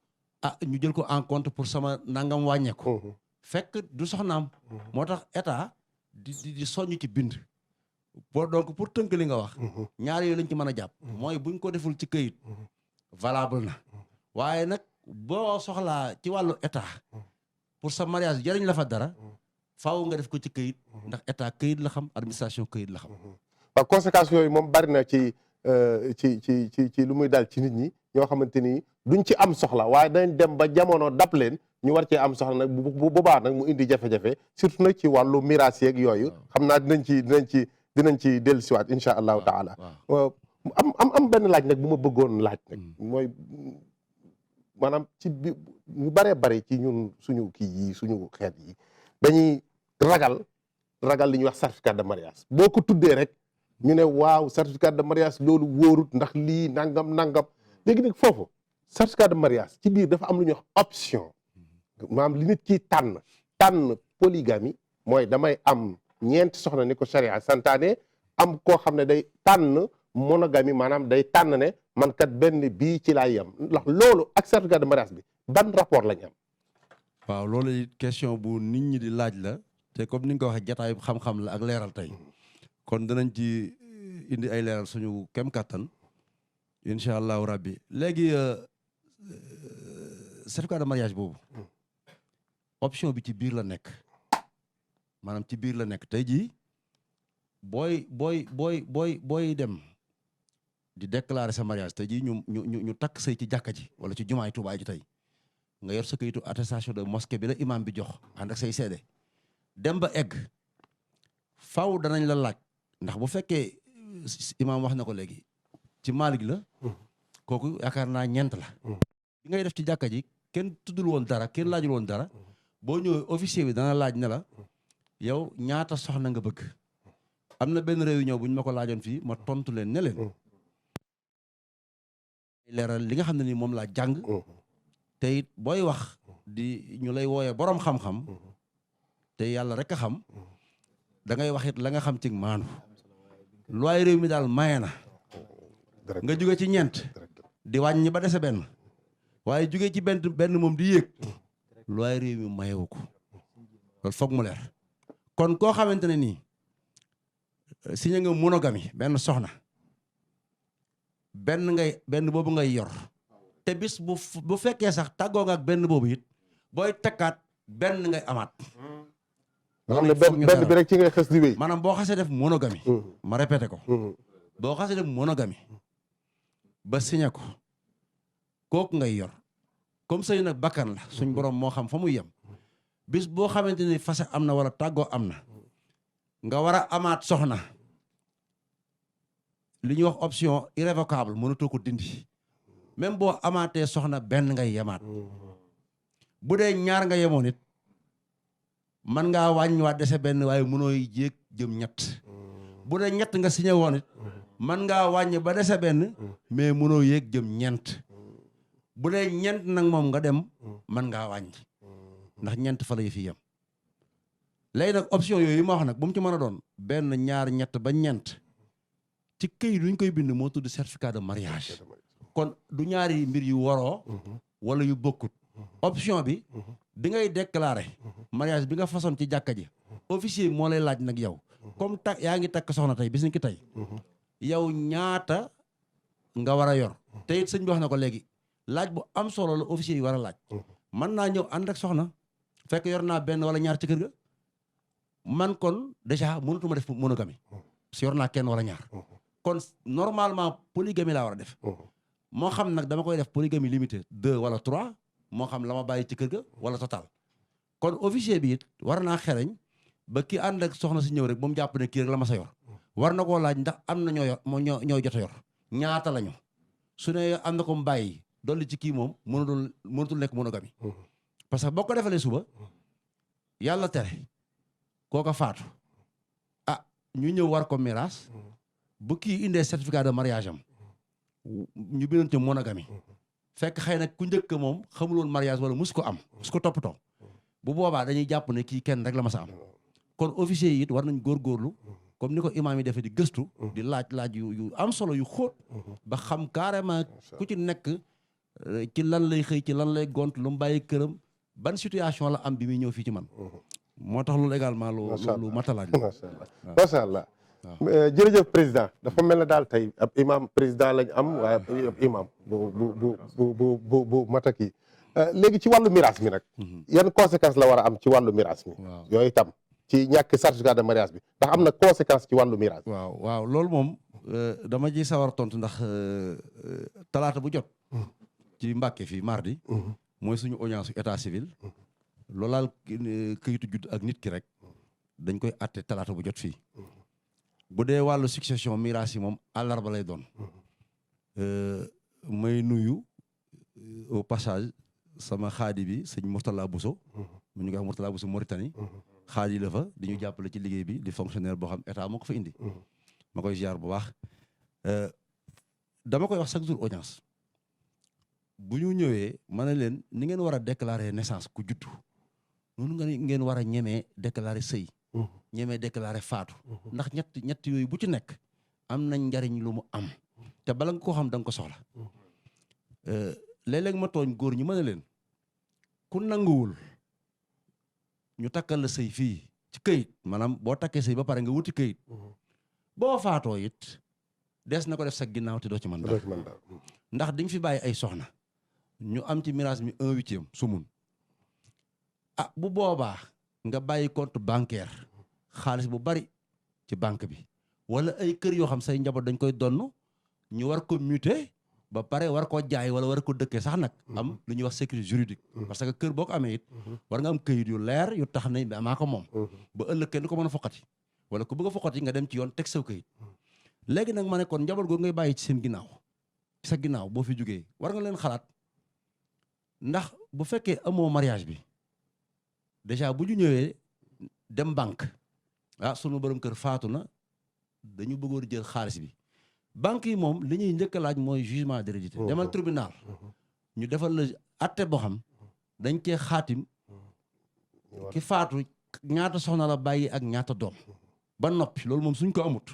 ñu jël ko en compte pour sama nangam wàññeeku fekk du soxnaam moo tax état di soññ ci bind donc pour tënk li nga wax ñaar yooyu lañ ci mën a jàpp mooy buñ ko deful ci këyit valable na waaye nag boo soxlaa ci wàllu état pour sa mariage jariñ la fa dara faaw nga def ko ci këyit ndax état këyit la xam administration këyit la xam waaw conséquences yooyu moom bari na ci lu muy daal ci nit ñi ñoo xamante ni duñ ci am soxla waaye dañ dem ba jamono dab leen ñu war cee am soxla nag bu boobaa nag mu indi jafe-jafe surtout nag ci wàllu miraas yeeg yooyu xam naa dinañ ci dellusiwaat incha allahu taala am benn laaj nag bu ma bëggoon laaj nag mooy maanaam ci bi ñu baree bari ci ñun suñu kii yi suñu xeet yi dañuy ragal li ñuy wax certificat de mariage boo ko tuddee rek ñu ne waaw certificat de mariage loolu wóorut ndax lii nangam léegi nag foofu certificat de mariage ci biir dafa am lu ñuy wax option maanaam li nit ki tànn polygamie mooy damay am ñeenti soxna ni ko charia santaane am koo xam ne day tànn monogamie maanaam day tànn ne man kat benn bii ci laay yem ndax loolu ak certificat de mariage bi ban rapport lañ am. waaw loolu it question bu nit ñi di laaj la te comme ni nga ko waxee jataayu xam-xam la ak leeral tey kon danañ ci indi ay leeral suñu kem kattan incha allahu rabbi léegi certificat de mariage boobu option bi ci biir la nekk maanaam ci biir la nekk tey jii booy dem di déclarer sa mariage tey jii ñu takk sëy ci jàkka ji wala ci jumaay Tuubaa ji tey nga yor sa kayitu attestation de mosquée bi la imam bi jox ànd ak say seede dem ba egg faw danañ la laaj ndax bu fekkee imam wax na ko léegi ci Maalik la kooku yaakaar naa ñeent la bi ngay def ci jàkka ji kenn tuddul woon dara kenn laajul woon dara boo ñëwee officier bi dana laaj ne la yow ñaata soxna nga bëgg am na benn réunion bu ñu ma ko laajoon fii ma tontu leen ne leen leeral li nga xam ne ni moom laa jàng te it booy wax di ñu lay wooyee boroom xam-xam te yàlla rek a xam da ngay wax it la nga xam ci maandu looy réew mi daal maye na nga jóge ci ñeent di wàññi ba dese benn waaye jugee ci benn moom di yéeg looy réew mi mayewu ko loolu foog mu leer kon koo xamante ne nii signé nga monogamie benn soxna benn boobu ngay yor te bis bu fekkee sax tàggoo nga ak benn boobu it booy takkaat benn ngay amaat. nga xam ne benn bi rek ci ngay xës di wéy. maanaam boo xasee def monogamie. ma répété ko. boo xasee def monogamie ba signé ko kooku ngay yor comme sëy nag bakkan la suñ borom moo xam fa muy yem bis boo xamante ni fase am na wala tàggoo am na nga war a amaat soxna li ñuy wax option irrévocable mënatoo ko dindi même boo amaatee soxna benn ngay yemaat bu dee ñaar nga yemoon it man ngaa wàññiwaat dese benn waaye mënoo yéeg jëm ñett bu dee ñett nga signé woon it man ngaa wàññi ba dese benn mais mënoo yéeg jëm ñeent bu dee ñeent nag moom nga dem man ngaa wàññi ndax ñeent fa la fi yem léegi nag option yooyu ma wax nag bu mu ci mën a doon benn ñaar ñett ba ñeent ci këyit lu ñu koy bind moo tudd certificat de mariage kon du ñaari mbir yu waroo wala yu bokkut option bi ngay déclarer mariage bi nga façon ci jàkka ji officier moo lay laaj nag yow comme yaa ngi takk soxna tey bis ni ki tey yow ñaata nga war a yor te it sëñ bi wax na ko léegi laaj bu am solo la officier yi war a laaj man naa ñëw ànd ak soxna fekk yor naa benn wala ñaar ci kër ga man kon déjà mënatuma def monogamie si yor naa kenn wala ñaar kon normalement polygamie laa war a def moo xam nag dama koy def polygamie limitée 2 wala 3 moo xam la ma bàyyi ci kër ga wala total kon officier bi it war naa xereñ ba ki ànd ak soxna si ñëw rek ba mu jàpp ne kii rek la ma sa yor war na koo laaj ndax am na ñoo yor ñoo jot a yor ñaata lañu su ne am na ko mu bàyyi dolli ci kii moom mënatul nekk monogamie parce que boo ko defalee suba yàlla tere kooka faatu ñu ñëw war ko miraas bu kii indee certificat de mariage am ñu bindoon ci monogamie fekk xëy na ku njëkk moom xamuloon mariage wala mus ko am mus ko toppatoo bu boobaa dañuy jàpp ne kii kenn rek la ma sa am kon officier yi it war nañ góorgóorlu comme ni ko imaam yi defee di gëstu di laaj yu am solo yu xóot ba xam carrément ku ci nekk ci lan lay xëy ci lan lay gont lu mu bàyyi këram ban situation la am bi muy ñëw fii ci man moo tax loolu également lu matalaaj la macha allah jërëjëf président dafa mel ne daal tey ab imam président lañ am waaye ab imam bu mataki léegi ci wàllu miraas mi nag yan conséquence la war a am ci wàllu miraas mi yooyu itam ci ñàkk certificat de mariage bi ndax am na conséquence ci wàllu miraas waaw loolu moom dama ji sawar tontu ndax talaata bu jot ci Mbàkke fii mardi mooy suñu audience su état civil loolaal këyitu judd ak nit ki rek dañ koy atte talaata bu jot fii bu dee wàllu succession miraas yi moom àllarba lay doon may nuyu au passage sama xaadi bi sëñ Mourtala Bousso mu ñu koy wax Mourtala Bousso Mauritanie xaadi la fa di ñu jàppale ci liggéey bi di fonctionnaire boo xam état moo ko fa indi ma koy ziar bu baax dama koy wax chaque jour audience bu ñu ñëwee ma ne leen ni ngeen war a déclarer naissance ku juddu noonu nga ngeen war a ñemee déclarer sëy ñemee déclarer faatu ndax ñett yooyu bu ci nekk am nañ njariñ lu mu am te bala nga koo xam da nga ko soxla léeg-léeg ma tooñ góor ñi ma ne leen ku nanguwul ñu takkal la sëy fii ci këyit maanaam boo takkee sëy ba pare nga wuti këyit boo faatoo it des na ko def sa ginnaaw te doo ci mën dara ndax di nga fi bàyyi ay soxna ñu am ci miraas mi 1/8 sumun bu boobaa nga bàyyi compte bancaire xaalis bu bari ci banque bi wala ay kër yoo xam say njaboot dañ koy donn ñu war ko muter ba pare war koo jaay wala war ko dëkkee sax nag am lu ñuy wax sécurité juridique parce que kër boo ko amee it war nga am këyit yu leer yu tax ne maa ko moom ba ëllëg kenn du ko mën a foqati wala ku bëgg a foqati nga dem ci yoon teg saw këyit léegi nag ma ne kon njaboot googu ngay bàyyi ci seen ginnaaw ci sa ginnaaw boo fi jógee war nga leen xalaat ndax bu fekkee amoo mariage bi déjà bu ñu ñëwee dem banque sunu borom kër faatu na dañu bëggoon jël xaalis bi banque yi moom li ñuy njëkk a laaj mooy jugement d'hérédité demal tribunal ñu defal la atte boo xam dañ cee xaatim ki faatu ñaata soxna la bàyyi ak ñaata doom ba noppi loolu moom suñ ko amut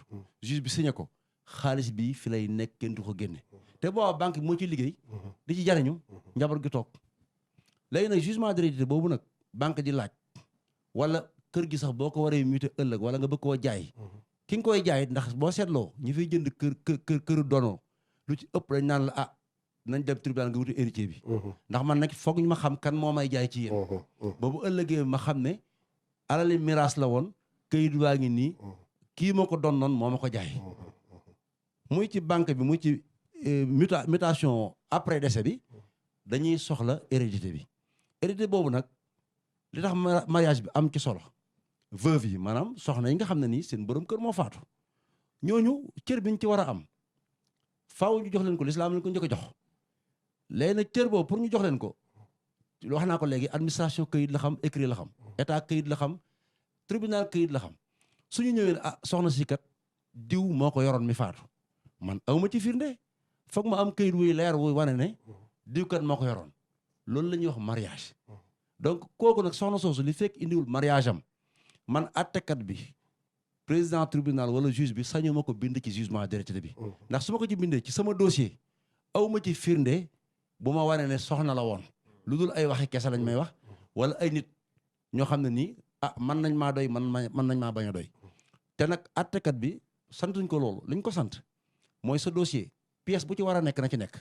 juge bi signé ko xaalis bi fi lay nekk kenn du ko génne te booba banque bi moo ci liggéey di ci jariñu njaboot gi toog léegi nag jugement d'hérédité boobu nag banque di laaj wala kër gi sax boo ko waree muté ëllëg wala nga bëgg koo jaay ki nga koy jaay ndax boo seetloo ñi fiy jënd këru dono lu ci ëpp dañ naan la ah nañ dem tribunal nga wuti héritier bi ndax man nag foog ñu ma xam kan moo may jaay ci yéen boobu ëllëgee ma xam ne alali miraas la woon këyit waa ngi nii kii moo ko doon noon moo ma ko jaay muy ci banque bi muy ci mutation après décès bi dañuy soxla hérédité bi hérédité boobu nag li tax mariage bi am ci solo veuve yi maanaam soxna yi nga xam ne nii seen borom kër moo faatu ñooñu cër biñ ci war a am faaw ñu jox leen ko lislaam leen ko njëkk a jox léegi nag cër boobu pour ñu jox leen ko wax naa ko léegi administration këyit la xam écrit la xam état këyit la xam tribunal këyit la xam suñu ñëwee ne ah soxna si kat diw moo ko yoroon mi faatu man awma ci firnde foog ma am këyit wuy leer wuy wane ne diw kat moo ko yoroon loolu la ñuy wax mariage donc kooku nag soxna soosu li fekk indiwul mariage am man attekat bi président tribunal wala juge bi sañu ma ko bind ci jugement d'hérédité bi ndax su ma ko ci bindee ci sama dossier awma ci firnde bu ma wane ne soxna la woon lu dul ay waxi kese lañ may wax wala ay nit ñoo xam ne nii ah man nañ maa doy man nañ maa bañ a doy te nag attekat bi santuñ ko loolu liñ ko sant mooy sa dossier pièce bu ci war a nekk na ci nekk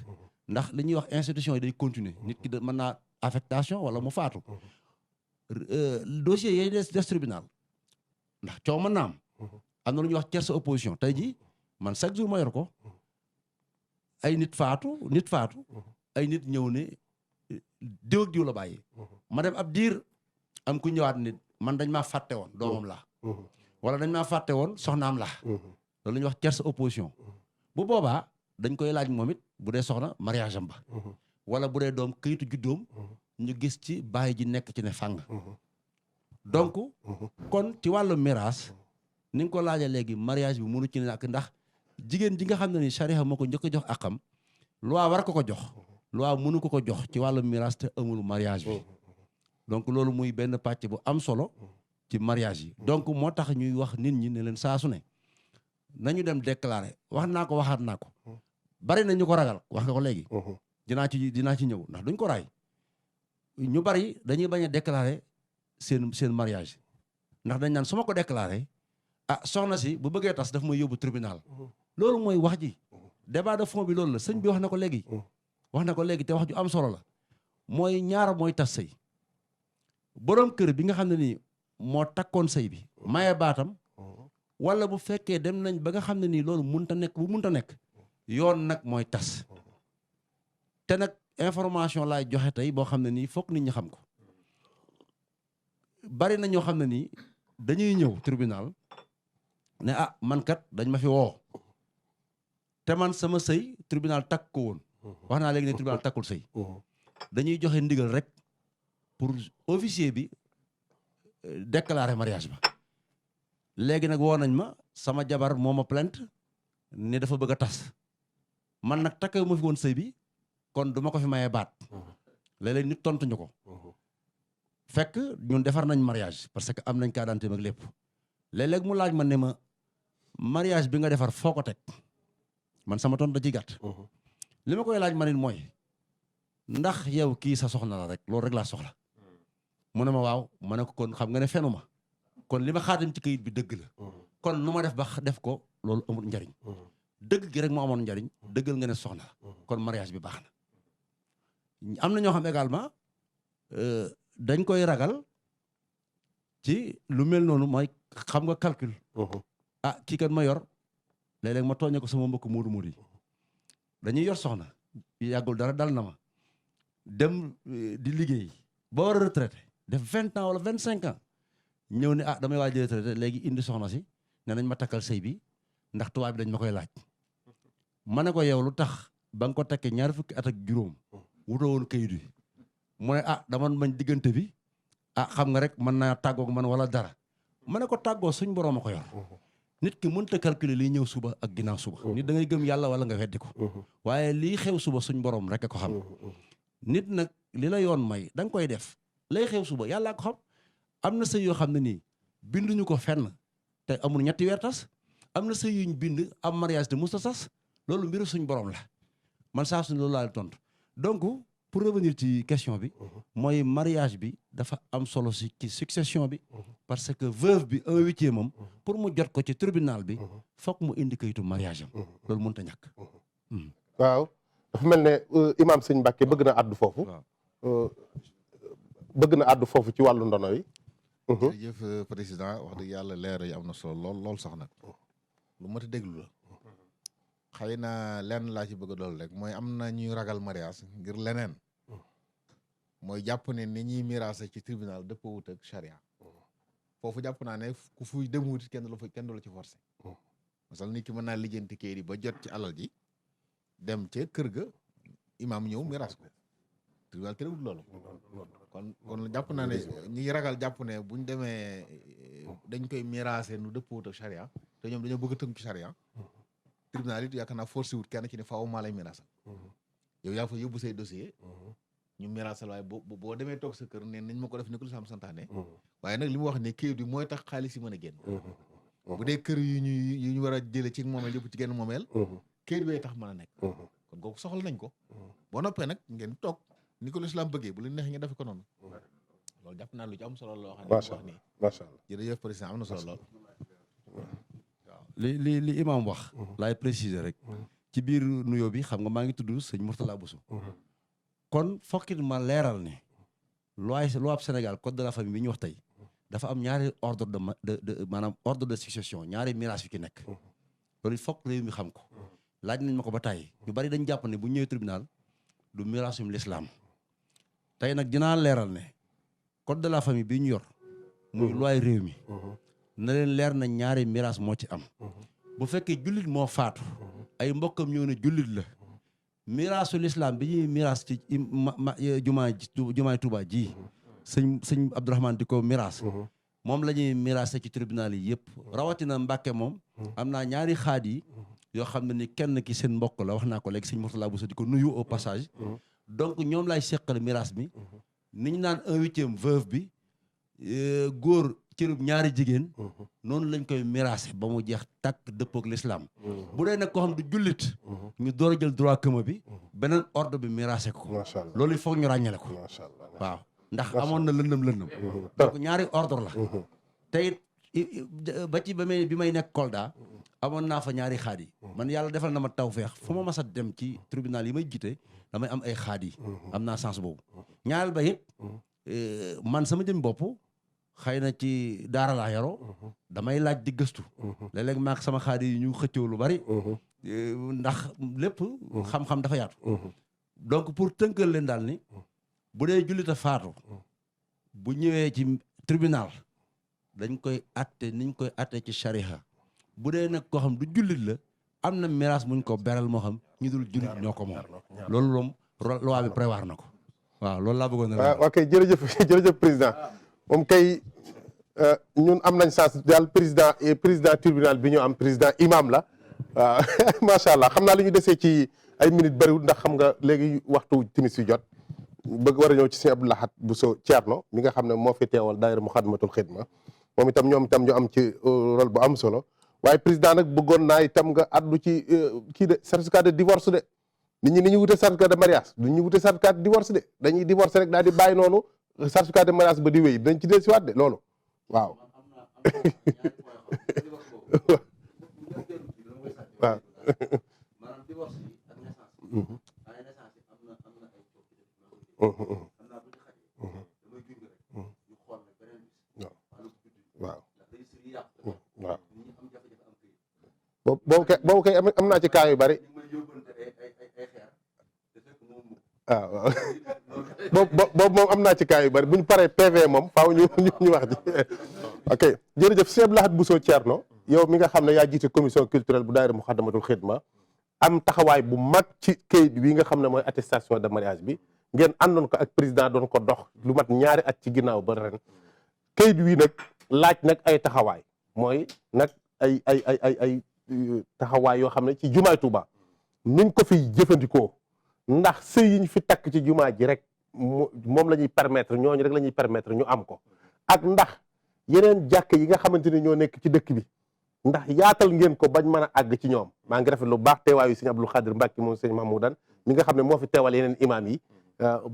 ndax li ñuy wax institution yi day continuer nit ki mën naa affectation wala mu faatu dossier yooyu des tribunal ndax coow mën naa am na lu ñuy wax tierce opposition tey jii man chaque jour ma yor ko ay nit faatu ay nit ñëw ne diw ak diw la bàyyi ma dem ab diir am ku ñëwaat nit man dañ maa fàtte woon doomam laa wala dañ maa fàtte woon soxnaam laa loolu la ñuy wax tierce opposition bu boobaa dañ koy laaj moom it bu dee soxna mariage am ba wala bu dee doom këyitu juddoom ñu gis ci bàyyi ji nekk ci ne fàng donc kon ci wàllu miraas ni nga ko laajee léegi mariage bi mënu ci nekk ndax jigéen ji nga xam ne ni charia moo ko njëkk a jox akam loi war ko jox loi mënu ko jox ci wàllu miraas te amul mariage bi donc loolu muy benn pàcc bu am solo ci mariage yi donc moo tax ñuy wax nit ñi ne leen saa su ne nañu dem déclarer wax naa ko waxaat naa ko bari na ñu ko ragal wax nga ko léegi dinaa ci ñëw ndax duñ ko raay ñu bari dañuy bañ a déclarer seen mariage ndax dañ naan su ma ko déclarer ah soxna si bu bëggee tas daf may yóbbu tribunal loolu mooy wax ji débat de fond bi loolu la sëñ bi wax na ko léegi te wax ju am solo la mooy ñaar mooy tas sëy borom kër bi nga xam ne nii moo takkoon sëy bi maye baatam wala bu fekkee dem nañ ba nga xam ne nii loolu munta nekk yoon nag mooy tas te nag information laay joxe tey boo xam ne nii foog nit ñi xam ko bari na ñoo xam ne nii dañuy ñëw tribunal ne ah man kat dañ ma fi woo te man sama sëy tribunal takk ko woon wax naa léegi ne tribunal takkul sëy dañuy joxe ndigal rek pour officier bi déclarer mariage ba léegi nag woo nañ ma sama jabar moo ma plainte ne dafa bëgg a tas man nag takk ma fi woon sëy bi kon du ma ko fi mayee baat léeg-léeg nit tontuñu ko fekk ñun defar nañ mariage parce que am nañ carte d'identité ak lépp léeg-léeg mu laaj ma ne ma mariage bi nga defar foo ko teg man sama tontu da ciy gàtt li ma koy laaj ma nit mooy ndax yow kii sa soxna la rek loolu rek laa soxla mu ne ma waaw ma ne ko kon xam nga ne fenu ma kon li ma xaatim ci kayit bi dëgg la kon nu ma def ba def ko loolu amul njariñ dëgg gi rek moo amoon njariñ dëggal nga ne soxna la kon mariage bi baax na am na ñoo xam également dañ koy ragal ci lu mel noonu mooy xam nga calcul ah kii kat ma yor léeg-léeg ma tooñe ko sama mbokk moodu moodu yi dañuy yor soxna yàggul dara dal na ma dem di liggéey ba war a retraité def 20 ans wala 25 ans ñëw ne ah damay waaj a retraité léegi indi soxna si ne nañ ma takkal sëy bi ndax tubaab bi dañ ma koy laaj ma ne ko yow lu tax ba nga ko takkee 20 fukki at ak juróom wutoo woon kayit yi mu ne ah dama mañ diggante bi ah xam nga rek mën naa tàggoog man wala dara ma ne ko tàggoo suñ borom a ko yor nit ki mënta calculer liy ñëw suba ak ginnaaw suba nit da ngay gëm yàlla wala nga weddi ko waaye lii xew suba suñ borom rek a ko xam nit nag li la yoon may da nga koy def lay xew suba yàllaa ko xam am na sëy yoo xam ne nii binduñu ko fenn te amul 3 weer tas am na sëy yuñ bind am mariage te musta tas loolu mbiru suñ borom la man saa su ne loolu laa leen tontu donc pour revenir ci question bi mooy mariage bi dafa am solo ci succession bi parce que veuve bi 1/8 moom pour mu jot ko ci tribunal bi fokk mu indi kayitu mariage am loolu mënut a ñàkk. waaw dafa mel ne imam sëñ Mbàkke bëgg na àddu foofu. bëgg na àddu foofu ci wàllu ndono yi. jërëjëf président wax dëgg yàlla leer yi am na solo lool sax nag lu mat a déglu la xëy na lenn laa ci bëgg a dool rek mooy am na ñuy ragal mariage ngir leneen mooy jàpp ne ni ñuy miraase ci tribunal dëppoo wut ak charia foofu jàpp naa ne ku fuy dem wuti kenn du la ci forcé parce que nit ki mën naa lijjanti kayit yi ba jot ci alal ji dem ca kër ga imaam ñëw miraas ko tribunal terewul loolu kon jàpp naa ne ñi ragal jàpp ne buñ demee dañ koy miraase nu dëppoo wut ak charia te ñoom dañoo bëgg a tënk ci charia tribunal it yaakaar naa forcé wut kenn ci ne faaw maa lay miraasal yow yaa fa yóbbu say dossier ñu miraasal waaye boo demee toog sa kër ne nañ ma ko def ni ko lislaam santaane waaye nag li mu wax ne kayit bi mooy tax xaalis yi mën a génn bu dee kër yu ñu war a jële ci moomeel yëpp ci genn moomeel kayit bee tax mën a nekk kon kooku soxla nañ ko boo noppee nag ngeen toog ni ko lislaam bëggee bu leen neex ngeen defe ko noonu loolu jàpp naa lu ci am solo loo xam ne wax nii macha allah jërëjëf président am na solo lool waaw li imam wax laay préciser rek ci biir nuyoo bi xam nga maa ngi tudd sëñ Mourtala Bousso kon fokkit ma leeral ne loi ab Sénégal code de la famille bi ñu wax tey dafa am ñaari ordre de maanaam ordre de succession ñaari miraas yu ci nekk loolu il faut réew mi xam ko laaj nañ ma ko ba tàyyi ñu bari dañ jàpp ne bu ñëwee tribunal du miraasum l'islam tey nag dinaa leeral ne code de la famille bi ñu yor muy loi réew mi na leen leer na ñaari miraas moo ci am bu fekkee jullit moo faatu ay mbokkam ñëw ne jullit la miraasu l'islam bi ñuy miraas ci jumaay Tuubaa ji sëñ Abdourahmane di ko miraas moom la ñuy miraase ci tribunal yi yëpp rawatina Mbàkke moom am naa ñaari xaat yi yoo xam ne ni kenn ki seen mbokk la wax naa ko léegi sëñ Mourtala Bousso di ko nuyu au passage donc ñoom lay seqal miraas mi ni ñu naan 1/8 veuve bi góor cërub ñaari jigéen noonu lañ koy miraase ba mu jeex tàkk dëppook l'islam bu dee nag koo xam du jullit ñu door a jël droit commun bi beneen ordre bi miraase ko loolu il faut ñu ràññale ko waaw ndax amoon na lëndëm donc ñaari ordre la te it ba ci bi may nekk Kolda amoon naa fa ñaari xaad yi man yàlla defal na ma tawfeex fu ma mas a dem ci tribunal yi may jiite damay am ay xaad yi am naa sens boobu ñaareel ba it man sama jëm bopp xëy na ci daara laa yaroo damay laaj di gëstu léeg-léeg maak sama xaad yi ñu xëccoo lu bari ndax lépp xam-xam dafa yaatu donc pour tënkal leen daal ni bu dee jullit a faatu bu ñëwee ci tribunal dañ koy atte niñ koy atte ci shariha bu dee nag koo xam du jullit la am na miraas muñ ko beral moo xam ñu dul jullit ñoo ko moom loolu moom loi bi prévoir na ko waaw loolu laa bëggoon na ok jërëjëf président moom kay ñun am nañ chance daal président tribunal bi ñu am président imam la waaw macha allah xam naa li ñu desee ci ay minutes bëriwul ndax xam nga léegi waxtu timis yu jot bëgg war a ñëw ci sëñ Abdou Lahad Bousso Thierno mi nga xam ne moo fi teewal daayira Muxaddamatul Xidma moom itam ñoom itam ñu am ci rôle bu am solo waaye président nag bëggoon naa itam nga addu ci kii de certificat de divorce de nit ñi ni ñu wute certificat de mariage du ñu wute certificat de divorce de dañuy divorce rek daal di bàyyi noonu certificat de mariage ba di wéy dañ ci dellusiwaat de loolu waaw waaw waaw boobu kay am naa ci cas yu bari waaw boobu moom am naa ci cas yu bari bu ñu paree PV moom faaw ñu wax ji ok jërëjëf sëñ Abdou Lahad Bousso Thierno yow mi nga xam ne yaa jiite commission culturelle bu daayira Muxaddamatul Xidma am taxawaay bu mag ci kayit bi nga xam ne mooy attestation de mariage bi ngeen àndoon ko ak président doon ko dox lu mat ñaari at ci ginnaaw ba ren kayit wi nag laaj nag ay taxawaay mooy nag ay taxawaay yoo xam ne ci jumaay Tuuba niñ ko fi jëfandikoo ndax sëy yi ñu fi takk ci jumaa ji rek moom la ñuy permettre ñooñu rek la ñuy permettre ñu am ko ak ndax yeneen jàkk yi nga xamante ni ñoo nekk ci dëkk bi ndax yaatal ngeen ko bañ mën a àgg ci ñoom maa ngi rafet lu baax teewaayu sëñ Abdou Khadir Mbacke moom sëñ Mahmoudan mi nga xam ne moo fi teewal yeneen imaam yi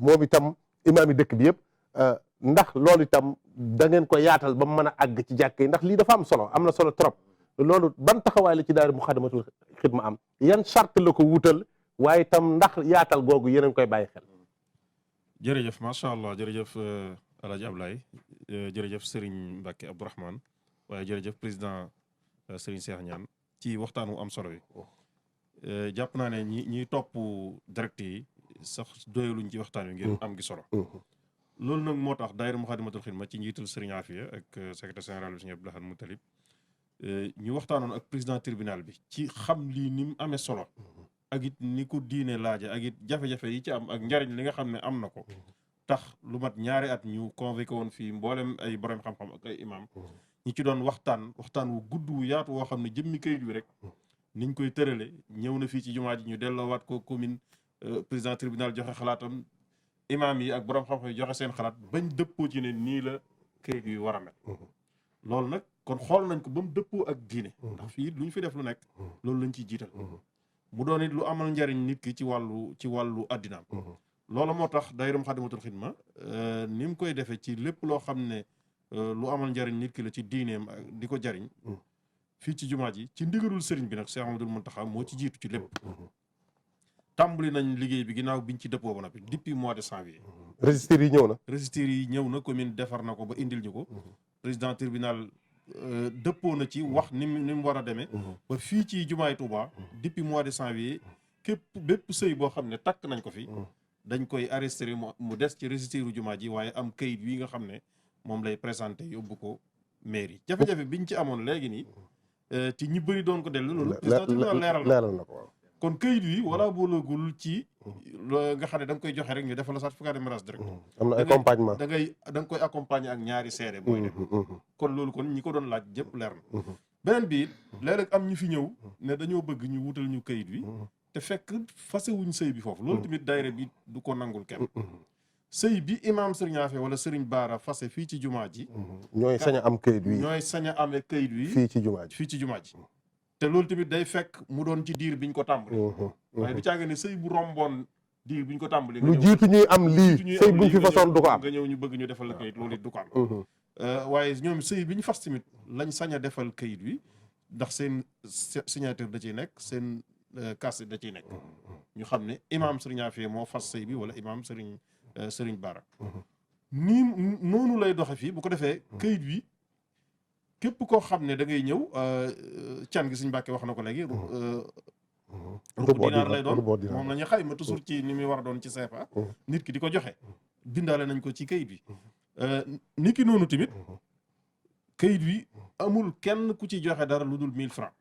moom itam imaam yi dëkk bi yëpp ndax loolu itam da ngeen ko yaatal ba mu mën a àgg ci jàkk yi ndax lii dafa am solo, am na solo trop. loolu ban taxawaay la ci daayira Muxaddamatul Xidma am, yan charte la ko wutal, waaye itam ndax yaatal googu yéen a ngi koy bàyyi xel. jërëjëf macha allah, jërëjëf El Hadj Ablaye, jërëjëf Serigne Mbacke Abdourahmane, waaye jërëjëf président Serigne Cheikh Niane ci waxtaan wu am solo wi. jàpp naa ne ñi topp direct yi sax doyaluñ ci waxtaan wi ngir am gi solo. loolu nag moo tax daayira Muxaddamatul Xidma ci njiitul Serigne Afia ak secrétaire général bi Serigne Abdou Lahad Moutalib ñu waxtaanoon ak président tribunal bi ci xam lii ni mu amee solo ak it ni ko diine laaja ak it jafe-jafe yi ci am ak njariñ li nga xam ne am na ko tax lu mat ñaari at ñu convoqué woon fii mboolem ay borom xam-xam ak ay imam ñi ci doon waxtaan wu gudd wu yaatu woo xam ne jëmmi kayit wi rek niñ koy tërale ñëw na fii ci jumaa ji ñu delloowaat ko commune président tribunal joxe xalaatam imam yi ak borom xam-xam yi joxe seen xalaat bañ dëppoo ci ne nii la kayit wi war a mel. loolu nag kon xool nañ ko ba mu dëppoo ak diine ndax fii lu ñu fi def lu nekk loolu lañ ciy jiital mu doon it lu amal njariñ nit ki ci wàllu addinaam. loolu moo tax daayira Muxaddamatul Xidma ni mu koy defee ci lépp loo xam ne lu amal njariñ nit ki la ci diineem di ko jariñ fii ci jumaa ji ci ndigalul sëriñ bi nag Cheikh Amadou Mountakha moo ci jiitu ci lépp. tàmbali nañ liggéey bi ginnaaw biñ ci dëppoo ba noppi depuis mois de janvier. registre yi ñëw na. registre yi ñëw na, commune defar na ko ba indil ñu ko. président tribunal dëppoo na ci wax ni mu war a demee. ba fii ci jumaay Touba depuis mois de janvier bépp sëy boo xam ne takk nañ ko fi. dañ koy arrêté mu des ci registre jumaa ji waaye am kayit wi nga xam ne moom lay présenté yóbbu ko mairie. jafe-jafe biñ ci amoon léegi nii ci ñi bëri doon ko dellu loolu. président tribunal leeral na ko. kon kayit wi wala boolagul ci nga xam ne da nga koy joxe rek ñu defal la certificat de mariage direct. am na accompagnement da nga koy accompagner ak ñaari seede booy dem. kon loolu kon ñi ko doon laaj jëpp leer na. beneen bi it léeg-léeg am ñu fi ñëw ne dañoo bëgg ñu wutal ñu kayit wi te fekk fasewuñ sëy bi foofu. loolu tamit daayira bi du ko nangul kenn. sëy bi imam Serigne Afia wala Serigne Bara fase fii ci jumaa ji. ñooy sañ a am kayit wi. ñooy sañ a amee kayit wi fii ci jumaa ji. te loolu tamit day fekk mu doon ci diir biñ ko tàmbali. waaye du caaga ne sëy bu romboon diir biñ ko tàmbali. lu jiitu ñuy am lii sëy buñ fi façon du ko am. nga ñëw ñu bëgg ñu defal la kayit loolu it du ko am. waaye ñoom sëy bi ñu fas tamit lañ sañ a defal kayit wi ndax seen signature da ciy nekk seen casier da ciy nekk. ñu xam ne imam Serigne Afia moo fas sëy bi wala imam Serigne Bara. nii noonu lay doxe fii bu ko defee kayit wi. képp koo xam ne da ngay ñëw can gi suñu Mbàkke wax na ko léegi rubu dinaar lay doon moom la ñu xayma toujours ci ni muy war a doon ci CFA nit ki di ko joxe bindaale nañ ko ci kayit wi nit ki noonu tamit kayit wi amul kenn ku ci joxe dara lu dul 1000 francs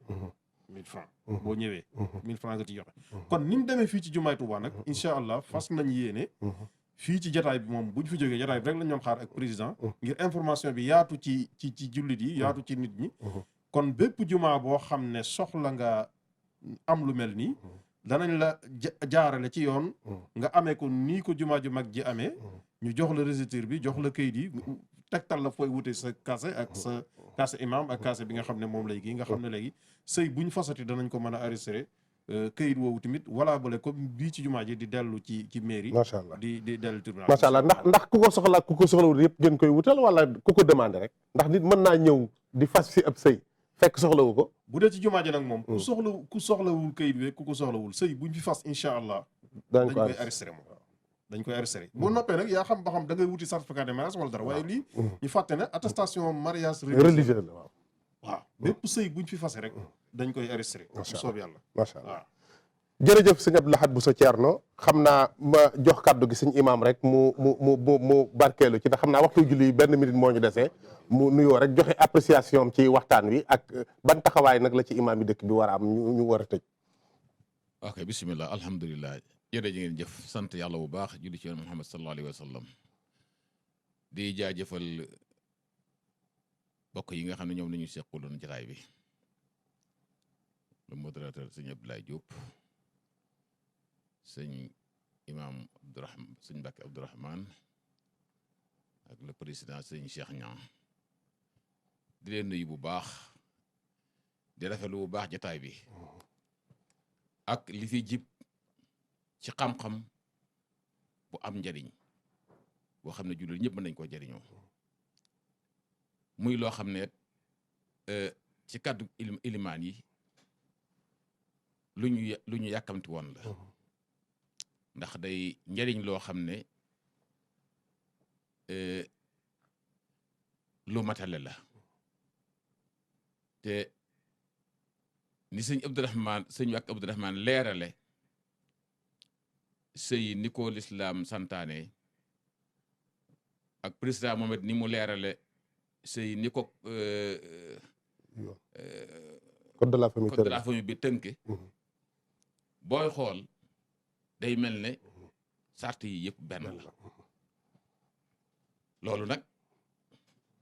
1000 francs boo ñëwee 1000 francs nga ci joxe kon ni mu demee fii ci jumaay Tuubaa nag incha allah fas nañ yéene fii ci jataay bi moom bu ñu fi jógee jataay bi rek lañ ñoom xaar ak président ngir information bi yaatu ci jullit yi yaatu ci nit ñi kon bépp jumaa boo xam ne soxla nga am lu mel nii danañ la jaarale ci yoon nga amee ko nii ko jumaa ju mag ji amee ñu jox la registre bi jox la kayit yi tegtal la fooy wute sa casier ak sa casier imam ak casier bi nga xam ne moom lay gi nga xam ne léegi sëy buñ fasati danañ ko mën a enregistré këyit woowu tamit wala boole comme bii ci jumaa ji di dellu ci mairie. macha allah di dellu tribunal. macha allah ndax ku ko soxla ku ko soxlawul yëpp ngeen koy wutal wala ku ko demandé rek ndax nit mën naa ñëw di fas fi ab sëy fekk soxlawu ko. bu dee ci jumaa ji nag moom. ku soxlawul këyit bi ku ko soxlawul sëy buñ fi fas incha allah. dañ koy arrêté moom dañ koy arrêté. boo noppee nag yaa xam ba xam da ngay wuti certificat de mariage wala dara waaye lii. ñu fàtte ne attestation mariage religieux la waaw bépp sëy buñ fi fase rek dañ koy arrêté. macha allah soob yàlla macha allah jërëjëf sëñ Abdou Lahad Bousso Thierno xam naa ma jox kàddu gi sëñ imam rek mu barkeelu ci ndax xam naa waxtu julli benn minute moo ñu desee mu nuyoo rek joxe appréciation ci waxtaan wi ak ban taxawaay nag la ci imam yi dëkk bi war a am ñu war a tëj. ok bisimilah alhamdulilah jërëjëf ngeen jëf sant yàlla bu baax julli ci Muhammad sallallahu alayhi wa sallam di jaajëfal bokk yi nga xam ne ñoom nañu seqaloon jataay bi le modérateur sëñ Abdoulaye Diop sëñ imam Abdourahmane sëñ Mbacke Abdourahmane ak le président sëñ Cheikh Niang di leen nuyu bu baax di rafetlu bu baax jataay bi ak li fi jib ci xam-xam bu am njariñ boo xam ne jullit ñëpp mën nañ koo jariñoo muy loo xam ne ci kàddu ilimaan yi lu ñu yàkkamti woon la ndax day njariñ loo xam ne lu matale la te ni sëñ wàkk Abdourahman leerale sëy ni ko lislaam santaane ak président Mohamed ni mu leerale sëy ni ko code de la famille bi tënke booy xool day mel ne sart yi yëpp benn la loolu nag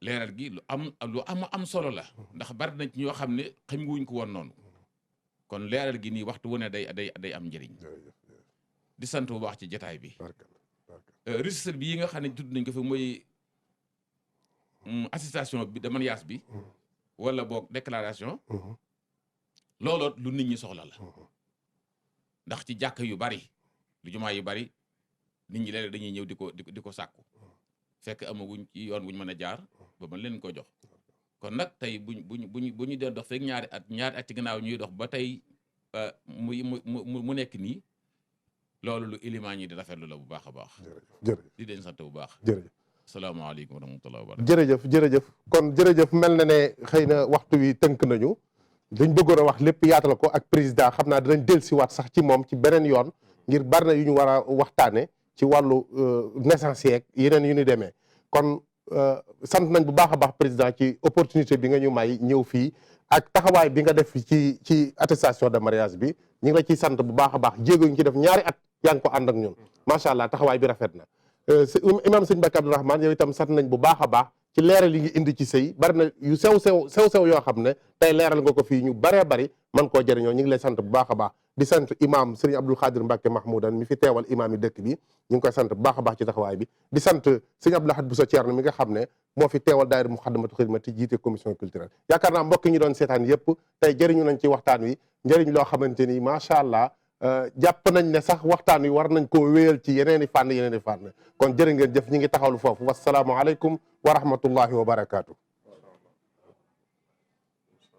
leeral gi lu am solo la ndax bari na ci ñoo xam ne xam wuñ ko woon noonu kon leeral gi nii waxtu wu ne day am njëriñ di sant bu baax ci jotaay bi registre bi yi nga xam ne tudd nañ ko fi mooy attestation bi de mariage bi wala boog déclaration looloo lu nit ñi soxla la ndax ci jàkk yu bari lu jumaa yu bari nit ñi léeg dañuy ñëw di ko sàkku fekk amaguñ ci yoon wuñ mën a jaar ba mën leen ko jox kon nag tey bu ñu doon dox fekk ñaari at ci gannaaw ñuy dox ba tey mu nekk nii loolu lu ilimaan ñi di rafetlu la bu baax a baax. jërëjëf di leen sant bu baax. jërëjëf salaamaaleykum wa rahmatulah wa barakatuh. jërëjëf kon jërëjëf mel na ne xëy na waxtu wi tënk nañu dañ bëggoon a wax lépp yaatal ko ak président xam naa dinañ dellusiwaat sax ci moom ci beneen yoon ngir bari na yu ñu war a waxtaane ci wàllu naissance yeeg yeneen yu ñu demee kon sant nañ bu baax a baax président ci opportunité bi nga ñu may ñëw fii ak taxawaay bi nga def ci attestation de mariage bi ñu ngi la ciy sant bu baax a baax jéego ñu ci def ñaari at yaa ngi ko ànd ak ñun macha allah taxawaay bi rafet na imam sëñ Mbacke Abdourahmane yow itam sant nañ bu baax a baax ci leeral yi ngi indi ci sëy bari na yu sew yoo xam ne tey leeral nga ko fii ñu baree bari man koo jëriñoo ñu ngi lay sant bu baax a baax di sant imam Serigne Abdoul Khadir Mbacke Mahmoudan mi fi teewal imam yi dëkk bi ñu ngi koy sant bu baax a baax ci taxawaay bi di sant Serigne Abdoul Ahad Bousso Thierno mi nga xam ne moo fi teewal daayira Muxaddamatul Xidma ti jiite commission culturelle yaakaar naa mbokk ñi doon seetaan yëpp tey jëriñu nañ ci waxtaan wi njëriñ loo xamante ni macha allah jàpp nañ ne sax waxtaan wi war nañ koo wéyal ci yeneen i fànn kon jërë ngeen jëf ñi ngi taxawlu foofu wasalaamu aleykum wa rahmatullahi wa barakaatu.